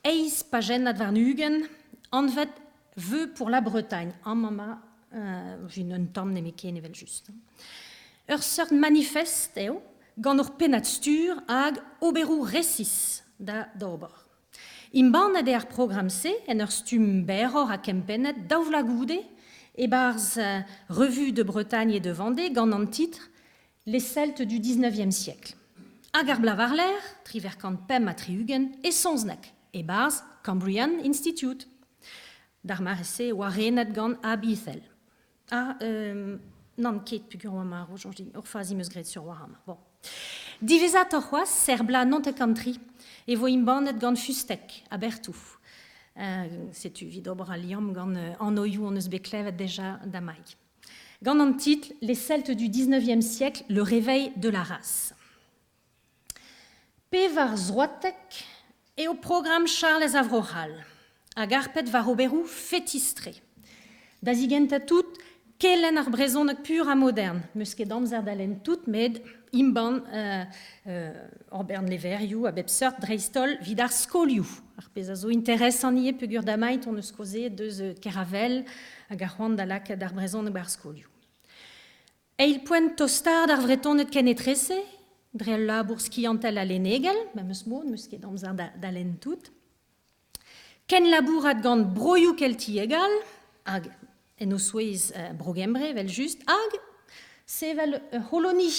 eizh pajennad warn-ugent, anvet Vœux pour la Bretagne. Amañ ma vin un tamm nemetken evel-just. Ur seurt manifest eo, gant ur pennad-stur hag oberoù resis da d'ober. Embannet eo ar programm-se en ur stumm berroc'h ha kempennet daou vloaz goude e-barzh Revue de Bretagne et de Vendée gant an titr Les Celtes du XIXe siècle. Hag ar bloaz war-lerc'h, 7865, e saozneg, e-barzh Cambrian Institute. D'ar mare-se e oa renet gant Ab Ithel. Ah, nann ket peogwir oa marv, soñj din. Ur fazi 'm eus graet sur war amañ. Bon. Diwezhatoc'h c'hoazh, er bloaz 93, e vo embannet gant Fustec ha Berthou. Setu evit ober al liamm gant anvioù hon eus bet klevet deja damaik. Gant an titl Les Celtes du XIXe siècle, le réveil de la race. Pevar zroatek eo programm Charlez a Vro-C'hall, hag harpet war oberoù fetis-tre. Da zigentañ tout, kelenn ar brezhoneg pur ha modern. N'eus ket amzer da lenn tout, met embann ur bern levrioù a bep seurt, dreist-holl evit ar skolioù. Ar pezh a zo interesant ivez peogwir damait hon eus kaozeet deus Keravel hag ar c'hoant da lakaat ar brezhoneg ba'r skolioù. Eil poent tostaat ar Vretoned kenetrese, dre ul labour skiantel ha lennegel, memes mod, n'eus ket amzer da lenn tout. Kenlabourat gant broioù keltiek all, hag en o souez Bro-Gembre evel-just, hag sevel ur c'holoni,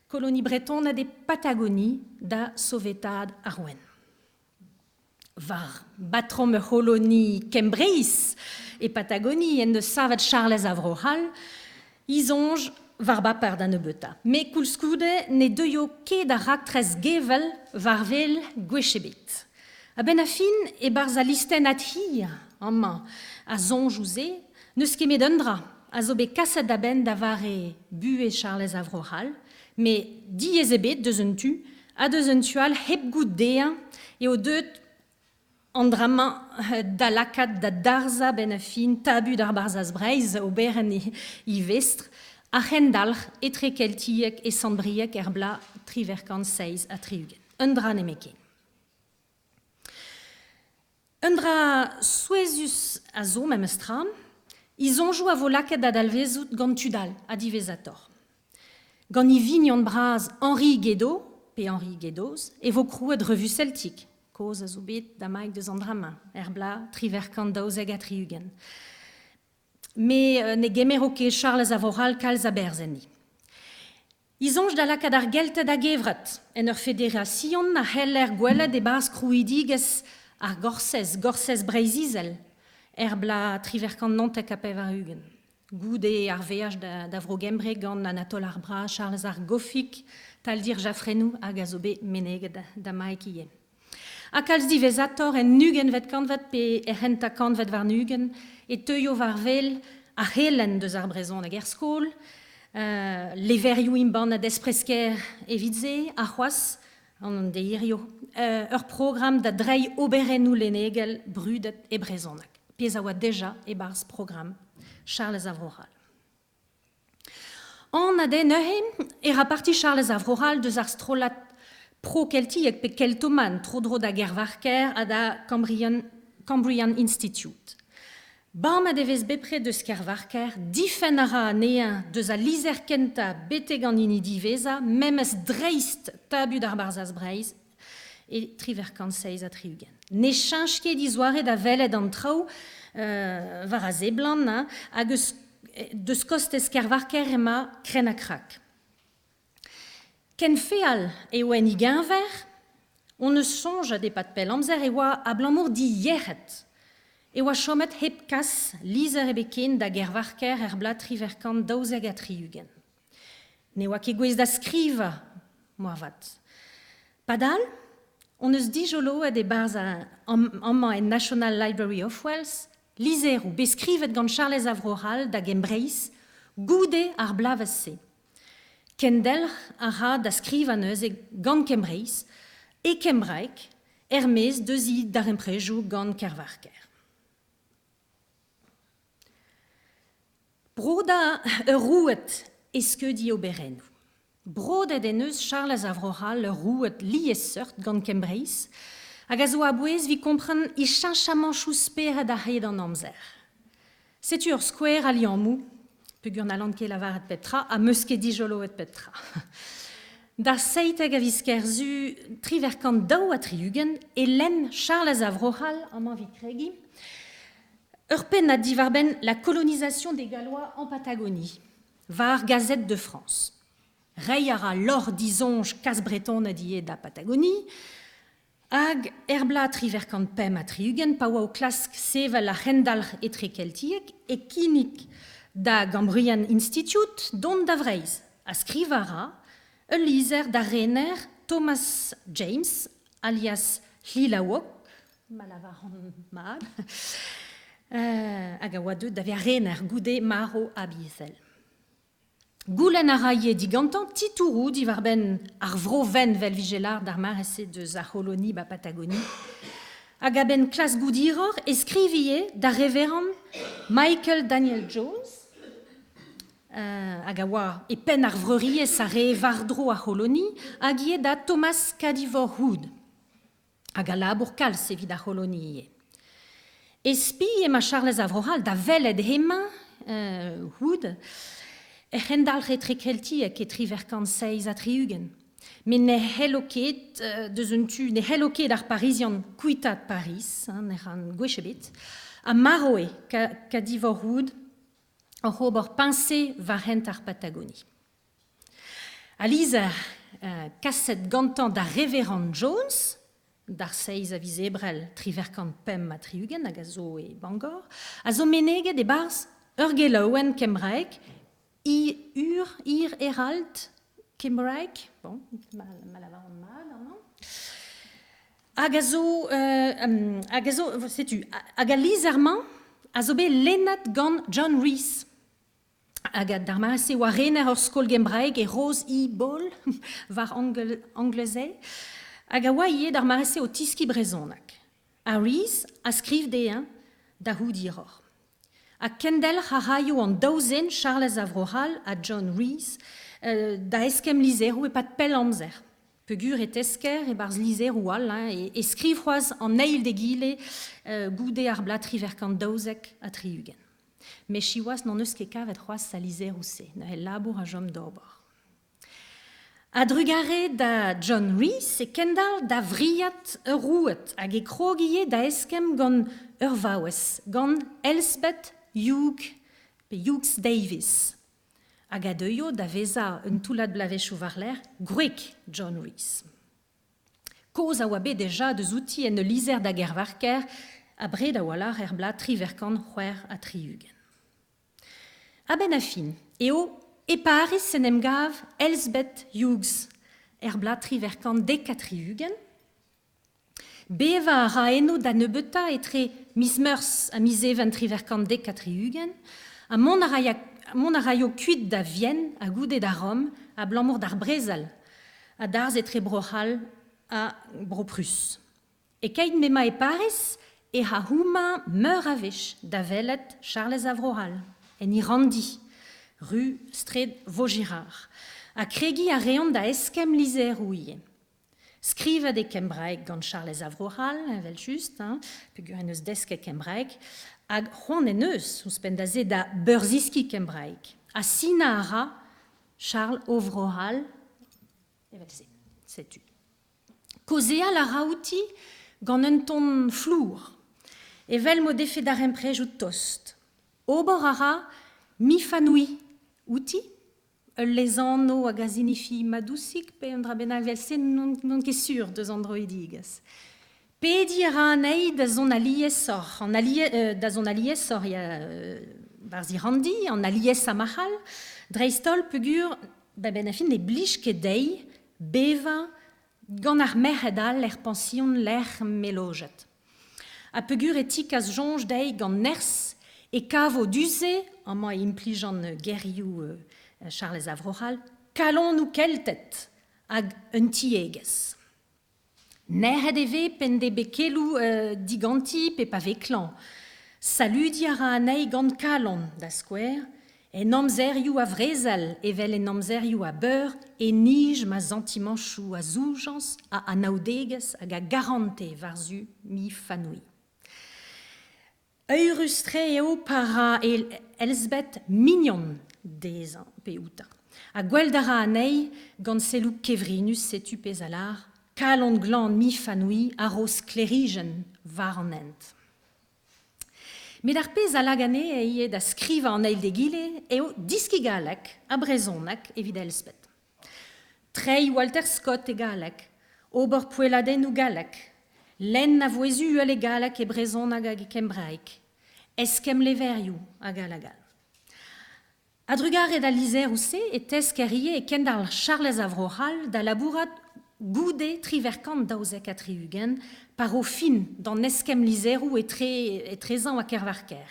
koloni bretonad e Patagoni da sovetaat ar ouenn. War batrom ur c'holoni kembreiz e Patagoni en deus savet Charlez a Vro-C'hall. He soñj war baper da nebeutañ. Met koulskoude ne deuio ket ar raktres gevell war-wel gwech ebet. A-benn ar fin, e-barzh al listennad hir amañ a soñjoù-se, n'eus ket met un dra a zo bet kaset da benn da vare buhez Charlez a Vro-C'hall, met diaes ebet deus un tu ha deus un tu all hep goût dezhañ eo deuet An dra-mañ da lakaat da darzhañ 'benn ar fin tabut ar Barzhaz Breizh, oberenn e vestr, ar c'hendalc'h etrekeltiek e Sant-Brieg er bloaz 1867. Un dra nemetken. Un dra souezhus a zo memes tra, he soñjoù a vo lakaet da dalvezout gant tud all ha diwezhatoc'h. Gant e vignon bras Henri Guédot, pe Henri Guédoz, e vo krouet Revue Celtique, kozh a zo bet damaik deus an dra-mañ, er bloaz 1872. Met ne gemero ket Charlez a Voral kalz a berzh enni. E soñj da lakaat ar Gelted a-gevret en ur federasion a c'heller gwelet e-barzh krouidigezh ar Gorsez, Gorsez Breizh-Izel, er bloaz 1899. Goude ar veaj da Vro-Gembre gant Anatole ar Bras, Charlez ar Goffig, Taldir Jaffrennou hag a zo bet meneget da Mike ivez. Ha kalz diwezhatoc'h en ugentvet kantved pe er c'hentañ kantved warn-ugent e teuio war-wel ar c'helenn deus ar brezhoneg er skol, levrioù embannet espresker evit se, ha c'hoazh an deirio, ur programm da dreiñ oberennoù lennegel brudet e brezhoneg, pezh a oa deja e-barzh programm Charlez a Vro-C'hall. Anat eo neuze e ra parti Charlez a Vro-C'hall deus ar strollad pro-keltiek pe keltoman tro-dro da Gervarker ha da Cambrian, Cambrian Institute. Bamet e vez bepred eus Kervarker, difenn a ra anezhañ deus al lizher kentañ betek an hini diwezhañ, memes dreist tabut ar Barzhaz Breizh e 1867. Ne cheñch ket e zoare da welet an traoù war a seblant, hein, hag eus, deus kostez Kervarker emañ krenn-ha-krak. Ken feal eo en e geñver, hon eus soñjet e-pad pell amzer e oa abalamour d'he yec'hed e oa chomet hep kas lizher ebet ken da Gervarker er bloaz 1872. Ne oa ket gouest da skrivañ, moarvat. Padal, hon eus dijoloet e-barzh amañ en National Library of Wales lizheroù bet skrivet gant Charlez a Vro-C'hall da Gembreiz goude ar bloavezh-se. Kendelc'h a ra da skrivañ neuze gant Kembreiz, e kembraeg, er-maez deus he darempredoù gant Kervarker. Brodañ ur roued e skeudiñ oberennoù. Brodet en deus Charlez a Vro-C'hall ur roued liesseurt gant Kembreiz hag a zo a-bouez evit kompren e cheñchamanchoù spered a-hed an amzer. Setu ur skouer a liammoù, peogwir n'hallan ket lavaret pep tra ha 'meus ket dijoloet pep tra. D'ar 17 a viz Kerzu 1862 e lenn Charlez a Vro-C'hall, amañ evit kregiñ, ur pennad diwar-benn la colonisation des Gallois en Patagonie, war Gazette de France. Reiñ a ra lorc'h disoñj kas Bretoned ivez da Patagonie, Hag er bloaz 1865 pa oa o klask sevel ar c'hendalc'h etrekeltiek e kinnig da Gambrian Institute dont da Vreizh ha skrivañ a ra ul lizher d'ar rener Thomas James, alias Llylawog, ma lavaran mat, hag a oa deuet da vezañ rener goude marv Abizel. Goulenn a ra ivez digantañ titouroù diwar-benn ar vro-Venn 'vel 'vije lâret d'ar mare-se deus ar c'holoni 'ba Patagonie. Hag a-benn klask goût hiroc'h e skriv ivez d'ar reverant Michael Daniel Jones, hag a oa e penn ar vreuriezh a ree war-dro ar c'holoni, hag ivez da Thomas Cadivor Hood, hag a labour kalz evit ar c'holoni ivez. E spi emañ Charlez a Vro-C'hall da welet hemañ, Hood, er c'hendalc'h etrekeltiek e 1867. Met ne c'hello ket, deus un tu, ne c'hello ket ar Parizian kuitaat Pariz, hein, ne ran gwech ebet, ha marv eo Cadivor Hood oc'h ober peñse war hent ar Patagonie. Al lizher kaset gantañ d'ar Reverend Jones, d'ar seizh a viz Ebrel 1865 hag a zo e Bangor, a zo meneget e-barzh ur gelaouenn kembraek I Ur, Yr Herald Kembraeg, bon, ma lavaran mat amañ, hag a zo, hag a zo, setu, hag al lizher-mañ a zo bet lennet gant John Rhys, hag d'ar mare-se oa rener ur skol gembraeg e Rose E. Ball, war Anglesey, hag a oa ivez d'ar mare-se o tiskiñ brezhoneg. Ha Rhys a skriv dezhañ da c'hoût hiroc'h. Ha kendelc'h a raio an daou zen Charlez a Vro-C'hall ha John Rhys da eskemm lizheroù e-pad pell amzer. Peogwir e tesker e-barzh lizheroù all hein, e skriv c'hoazh an eil d'egile goude ar bloaz 1872. Met siwazh n'hon eus ket kavet c'hoazh al lizheroù-se, neuze labour a chom d'ober. A-drugarez da John Rhys e kendalc'h da wriat ur roued hag e krog ivez da eskemm gant ur vaouez, gant Elspeth Hugh pe Hughes Davies, hag a deuio da vezañ un toullad bloavezhioù war-lerc'h gwreg John Rhys. Kaoz a oa bet dija deus outi en ul lizher da Gervarker abred a-walc'h er bloaz 1866. A-benn ar fin eo e Pariz en em gav Elsbeth Hughes er bloaz 1870. Bevañ a ra eno da nebeutañ etre miz Meurzh ha miz Even 1870 ha mont a mont a raio kuit da Vienne ha goude da Rom abalamour d'ar brezel a darzh etre Bro-C'hall ha Bro-Prus. E-keit m'emañ e Pariz e ra houmañ meur a wech da welet Charlez a Vro-C'hall, en Irandi, ru straed Vaugirard, ha kregiñ a reont da eskemm lizheroù ivez. Skrivet e kembraeg gant Charlez a Vro-C'hall, evel-just, hein, peogwir en deus desket kembraeg, hag c'hoant en deus, ouzhpenn da se, da beurziskiñ kembraeg. Ha sinañ a ra Charles o Vro-C'hall evel-se. Setu. Kaozeal a ra outi gant un ton flour, evel m'o defe darempredoù tost. Ober a ra Myfanwy outi, ul lesanv hag a zinifi madousig pe un dra bennak evel-se, n'on ket sur deus an droidigezh. Pediñ a ra anezhi da zont aliesoc'h, an da zont aliesoc'h ya, barzh Irandi, an aliesañ ma c'hall, dreist-holl peogwir ba benn ar fin ne blij ket dezhi bevañ gant ar merc'hed all er pañsion lec'h m'eo lojet. Ha peogwir e tikas soñj dezhi gant nerzh e kavo du-se, amañ e implijan gerioù Charlez a Vro-C'hall, kalonoù Kelted hag un tiegezh. Nec'het e vez p'en dez bet keloù diganti pe pa vez klañv. Saludiñ a ra anezhi gant kalon, da skouer, en amzerioù a vrezel evel en amzerioù a beur e nij ma santimanchoù a zoujañs, a anaoudegezh hag a garantez war-zu Myfanwy. Eürus-tre eo pa ra Elsbeth mignon dezhañ pe outañ. Ha gwelet a ra anezhi gant selloù kevrinus setu pezh a lâr kalon glan Myfanwy a ro sklêrijenn war an hent. Met ar pezh a lak anezhe ivez da skrivañ an eil d'egile eo diskiñ galleg ha brezhoneg evit Elsbeth. Treiñ Walter Scott e galleg, ober poelladennoù gallek, lenn a vouezh uhel e galleg, e brezhoneg hag e kembraeg, eskemm levrioù hag all hag all. A-drugarez d'al lizheroù-se e tesker ivez e kendalc'h Charlez a Vro-C'hall da labourat goude 1872 pa ro fin d'an eskemm lizheroù etre etrezañ ha Kervarker.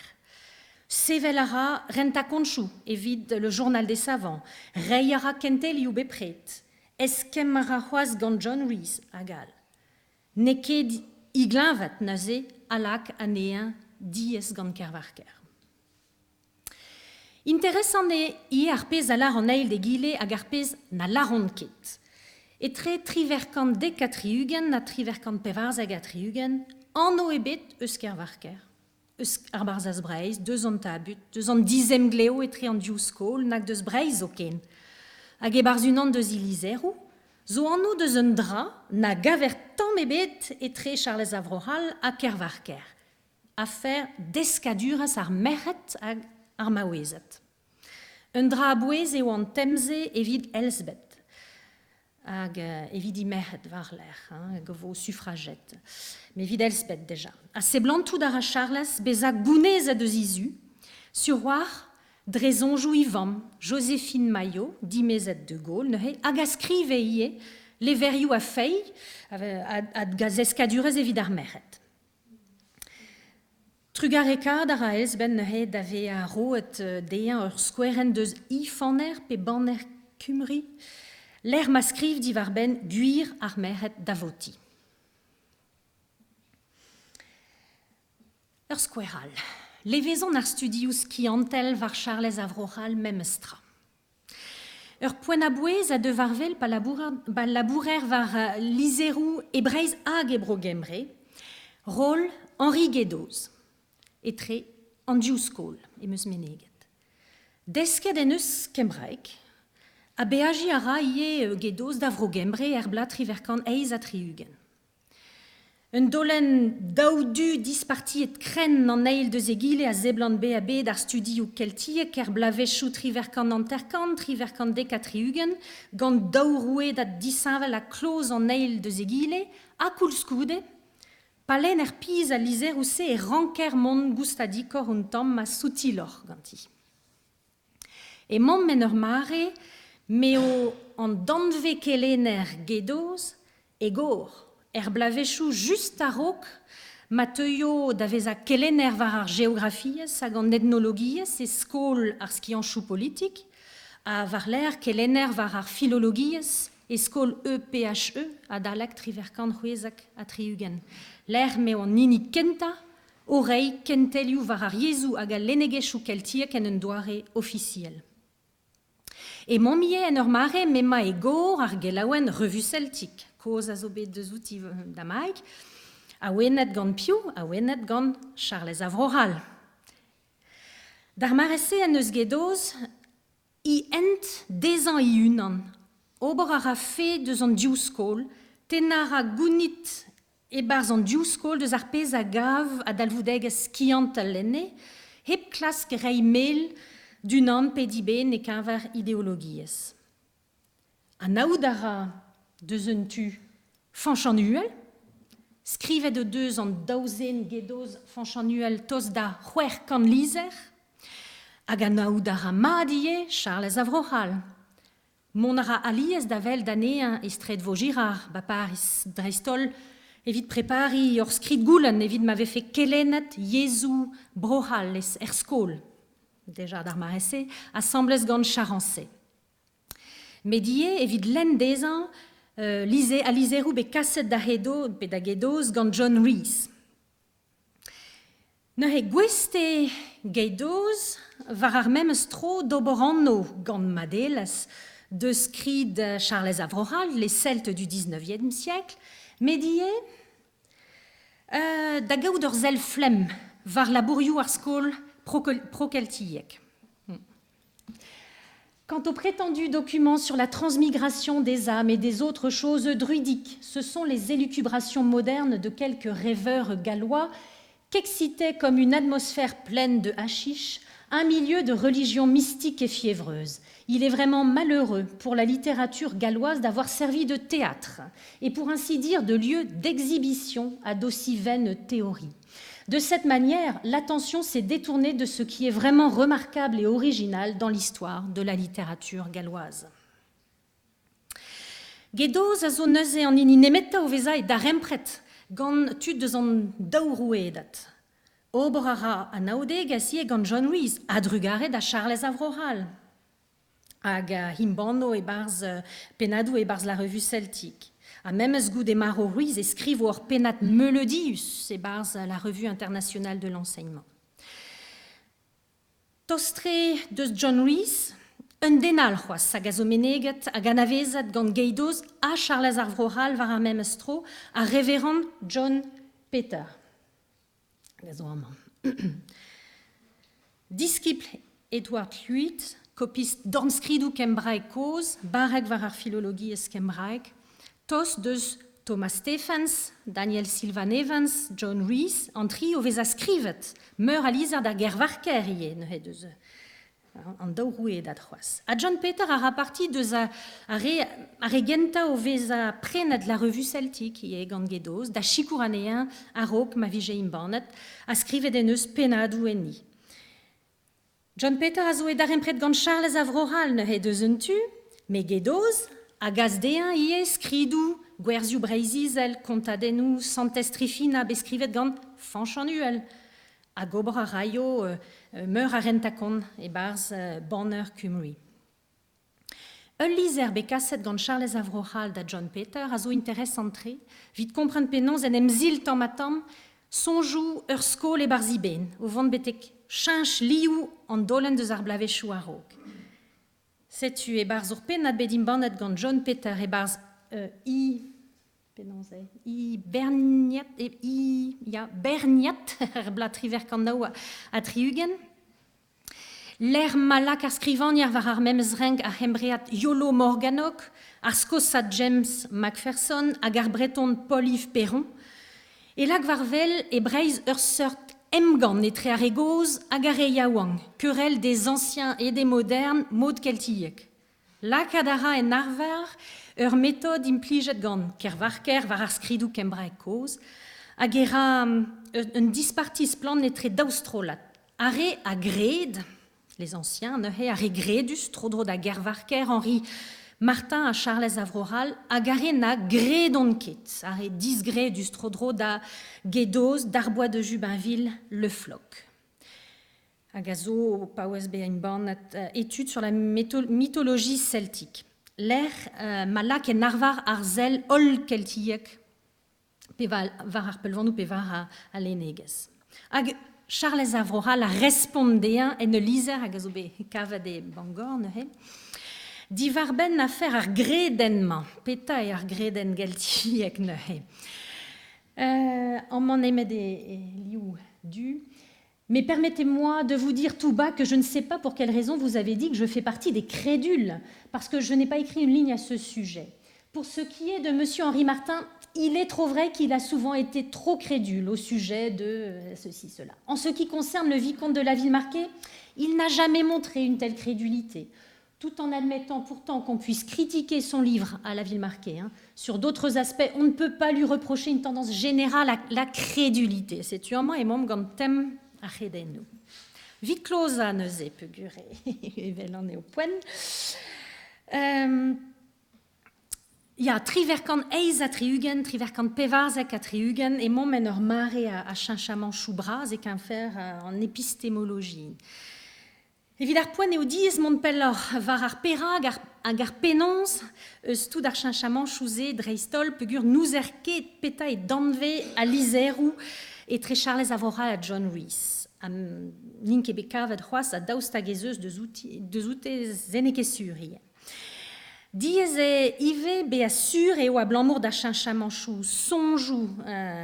Sevel a ra rentañ-kontoù evit Le Journal des Savants, reiñ a ra kentelioù bepred, eskemm a ra c'hoazh gant John Rhys hag all. N'eo ket e gleñved neuze a lak anezhañ diaes gant Kervarker. Interesant eo ivez ar pezh a lâr an eil d'egile hag ar pezh na lâront ket. Etre 1870 ha 1874, anv ebet eus Kervarker, eus ar Barzhaz Breizh, deus an tabut, deus an dizemglev etre an div skol, nag deus Breizh zoken. Hag e-barzh unan deus he lizheroù zo anv deus un dra na gaver tamm ebet etre Charlez a Vro-C'hall ha Kervarker. Afer deskadurezh ar merc'hed hag ar maouezed. Un dra a-bouez eo an tem-se evit Elsbeth hag evit he merc'hed war-lerc'h, hein, hag a vo suffragette. Mais evit Elsbeth deja. Ha seblantout a ra Charlez bezañ gounezet eus he zu, sur-walc'h. dre soñjoù e vamm, Joséphine Maillot, dimezet de Gaulle neuze, hag a skrive ivez levrioù a feiz hag a zeskadurezh evit ar merc'hed. Trugarekaat a ra Elsben neuze da vezañ roet dezhañ ur skouerenn deus he faner pe banner Cymru, lec'h ma skriv diwar-benn gwir ar merc'hed da votiñ. Ur skouer all. Levezon ar studioù skiantel war Charlez a Vro-C'hall memes tra. Ur poent a-bouez a deu war-wel pa labourer war lizheroù e Breizh hag e Bro-Gembre, roll Henri Guédoz, etre an div skol em eus meneget. Desket en deus kembraeg, ha beajiñ a ra ivez Guédoz da Vro-Gembre er bloaz 1868. Un daolenn daou du dispartiet krenn an eil deus egile a seblant bezañ bet ar studioù keltiek er bloavezhioù 78, 70, gant daou rouedad disheñvel ha kloz an eil deus egile, ha koulskoude, pa lenner pizh al lizheroù-se e ranker mont goustadikoc'h un tamm ha soutiloc'h ganti. Emaomp en ur mare m'eo an danvez-kelenner Gedoz e gor er bloavezhioù just a-raok ma teuio da vezañ kelenner war ar geografiezh hag an etnologiezh e skol ar skianchoù politik ha war-lerc'h kelenner war ar filologiezh e skol EPHE adalek 1976, lec'h m'eo an hini kentañ o reiñ kentelioù war ar yezhoù hag al lennegezhioù keltiek en un doare ofisiel. Emaomp ivez en ur mare m'emañ e gor ar gelaouenn Revue Celtique, kozh a zo bet deus outi damaik, awenet gant piv? Awenet gant Charlez a Vro-C'hall. D'ar mare-se en deus Gedoz e hent dezhañ e-unan. Ober a ra fae deus an div skol, tennañ a ra gounid E-barzh an div skol deus ar pezh a gav a dalvoudegezh skiantel enne, hep klask reiñ mel d'unan pe diben e-keñver ideologiezh. Anaout a ra deus un tu Fañch an Uhel, skrivet o deus an daou zen gedoz Fañch an Uhel tost da 600 lizher, hag anaout a ra mat ivez Charlez a Vro-C'hall. Mont a ra alies da welet anezhañ e straed Vaugirard, 'ba Pariz, dreist-holl evit prepariñ ur skrid-goulenn evit ma vefe kelennet yezhoù Bro-C'hall er skol, deja d'ar mare-se, asambles gant Charençay. Met ivez evit lenn dezhañ al lizheroù bet kaset da Hedo pe da Gedoz gant John Rhys. Neuze gouest eo Gaidoz war ar memes tro d'ober anv gant madelezh deus skrid Charlez a Vro-C'hall, Les Celtes du XIXe siècle, met ivez da gaout ur sell flemm war labourioù ar skol prokeltiek. Quant aux prétendus documents sur la transmigration des âmes et des autres choses druidiques, ce sont les élucubrations modernes de quelques rêveurs gallois qu'excitait comme une atmosphère pleine de haschisch un milieu de religion mystique et fiévreuse. Il est vraiment malheureux pour la littérature galloise d'avoir servi de théâtre et pour ainsi dire de lieu d'exhibition à d'aussi vaines théories. De cette manière, l'attention s'est détournée de ce qui est vraiment remarquable et original dans l'histoire de la littérature galloise. Gedoz a zo neuze an hini nemetañ o vezañ e darempred gant tud eus an daou rouedad. Ober a ra anaoudegezh ivez gant John Rhys, a-drugarez da Charlez a Vro-C'hall, hag embanno e-barzh pennadoù e-barzh la Revue Celtique. Ha memes goude marv Rhys e skrivo ur pennad meuleudius e-barzh la Revue internationale de l'enseignement. Tost-tre deus John Rhys, un den all c'hoazh hag a zo meneget hag anavezet gant Gaidoz ha Charlez ar Vro-C'hall war ar memes tro, ar reverend John Peter. Hag a zo amañ. Diskibl Edward Lhuyd, kopist dornskridoù kembraek kozh, barrek war ar filologiezh kembraek, tost deus Thomas Stephens, Daniel Silvan Evans, John Rhys, an tri o vezañ skrivet meur a lizher da Gervarker ivez neuze deus an daou rouedad c'hoazh. Ha John Peter a ra parti deus ar re gentañ o vezañ prenet la Revue Celtique ivez gant Gedoz da sikour anezhañ a-raok ma vije embannet ha skrivet en deus pennadoù enni. John Peter a zo e darempred gant Charlez a Vro-C'hall neuze deus un tu, met Gedoz a gas dezhañ ivez skridoù, gwerzioù Breizh-Izel, kontadennoù Santez Trifina bet skrivet gant Fañch an Uhel. Hag ober a raio meur a rentañ-kont e-barzh Banner Cymru. Ul lizher bet kaset gant Charlez a Vro-C'hall da John Peter a zo interesant-tre evit kompren penaos en em sil tamm-ha-tamm soñjoù ur skol e-barzh he benn, o vont betek cheñch liv an daolenn deus ar bloavezhioù a-raok. Setu e-barzh ur pennad bet embannet gant John Peter e-barzh i penaos eo i Berniat i ya Berniat er bloaz 1969. Lec'h ma lak ar skrivagner war ar memes renk ar C'hembread Iolo Morganwg, ar Skosad James Macpherson hag ar Breton Paul-Yves Perron, e lak war wel e Breizh ur seurt emgann etre ar re gozh hag ar re yaouank, querelle des anciens et des modernes mod keltiek. Lakaat a ra en arvar ur metod implijet gant Kervarker war ar skridoù kembraek kozh hag e ra un disparti splann etre daou strollad. Ar re a gred, les anciens neuze, ar re gredus tro-dro da Gervarker, Henri Martin ha Charlez a Vro-C'hall, hag ar re na gredont ket, ar re disgredus tro-dro da Gedoz, Darbois de Jubinville, Le Floch. Hag a zo paouez bezañ embannet étude sur la mythologie celtique. Lec'h ma lak en arvar ar sell holl keltiek pe war ar peulvanoù pe war al lennegezh. Hag Charlez a Vro-C'hall a respont dezhañ en ul lizher hag a zo bet kavet e Bangor neuze. Diwar-benn afer ar gredenn-mañ. Petra eo ar gredenn geltiek neuze? Amañ nemet e liv du. Mais permettez-moi de vous dire tout bas que je ne sais pas pour quelle raison vous avez dit que je fais partie des crédules, parce que je n'ai pas écrit une ligne à ce sujet. Pour ce qui est de monsieur Henri Martin, il est trop vrai qu'il a souvent été trop crédule au sujet de ceci, cela. En ce qui concerne le vicomte de la Villemarqué, il n'a jamais montré une telle crédulité, tout en admettant pourtant qu'on puisse critiquer son livre à la Villemarqué. Hein. Sur d'autres aspects, on ne peut pas lui reprocher une tendance générale à la crédulité. Setu amañ emaomp gant tem ar c'hredennoù. Vit klozañ neuze peogwir evel an eo poent. Ya, 38 68, 94 60 emaomp en ur mare a cheñchamanchoù bras e-keñver an epistemologie. Evit ar poent eo diaes mont pelloc'h war ar perag hag ar penaos eus tout ar cheñchamanchoù-se dreist-holl peogwir n'ouzer ket petra eo danvez al lizheroù etre Charlez a Vro-C'hall ha John Rhys. Ha n'int ket bet kavet c'hoazh ha daoust hag ez eus deus oute se n'eo ket sur ivez. Diaes eo ivez bezañ sur eo abalamour da cheñchamanchoù soñjoù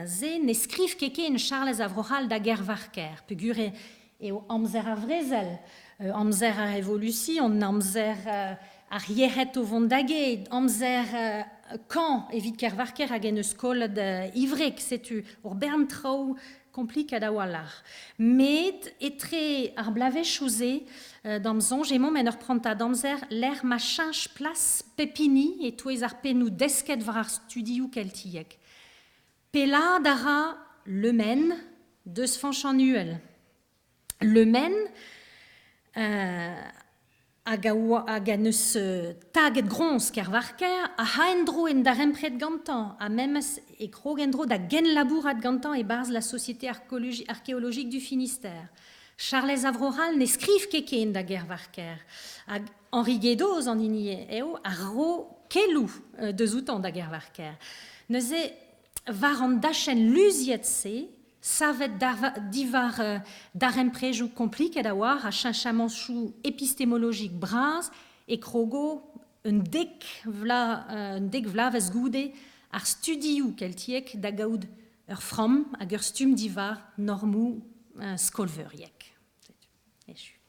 se ne skriv ket ken Charlez a Vro-C'hall da Gervarker peogwir eo amzer ar vrezel, amzer ar revolution, amzer ar yec'hed o vont da get, amzer kañv evit Kervarker hag en eus kollet e wreg, setu ur bern traoù kompliket a-walc'h. Met etre ar bloavezhioù-se, d'am soñj, emaomp en ur prantad amzer lec'h ma cheñch plas pep hini e-touez ar pennoù desket war ar studioù keltiek. Pellaat a ra Le Men deus Fañch an Uhel. Le Men hag a oa hag a neus taget groñs Kervarker a ha en-dro en darempred gantañ ha memes e krog en-dro da genlabourat gantañ e-barzh la Société archéologique du Finistère. Charlez a Vro-C'hall ne skriv ket ken da Gervarker hag Henri Guédoz an hini eo a ro keloù deus outañ da Gervarker. Neuze war an dachenn luziet-se savet diwar darempredoù kompliket a-walc'h ha cheñchamanchoù epistemolojik bras e krogo un dek vla, un dek vloavezh goude ar studioù keltiek da gaout ur framm hag ur stumm diwar normoù skolveuriek. Echu.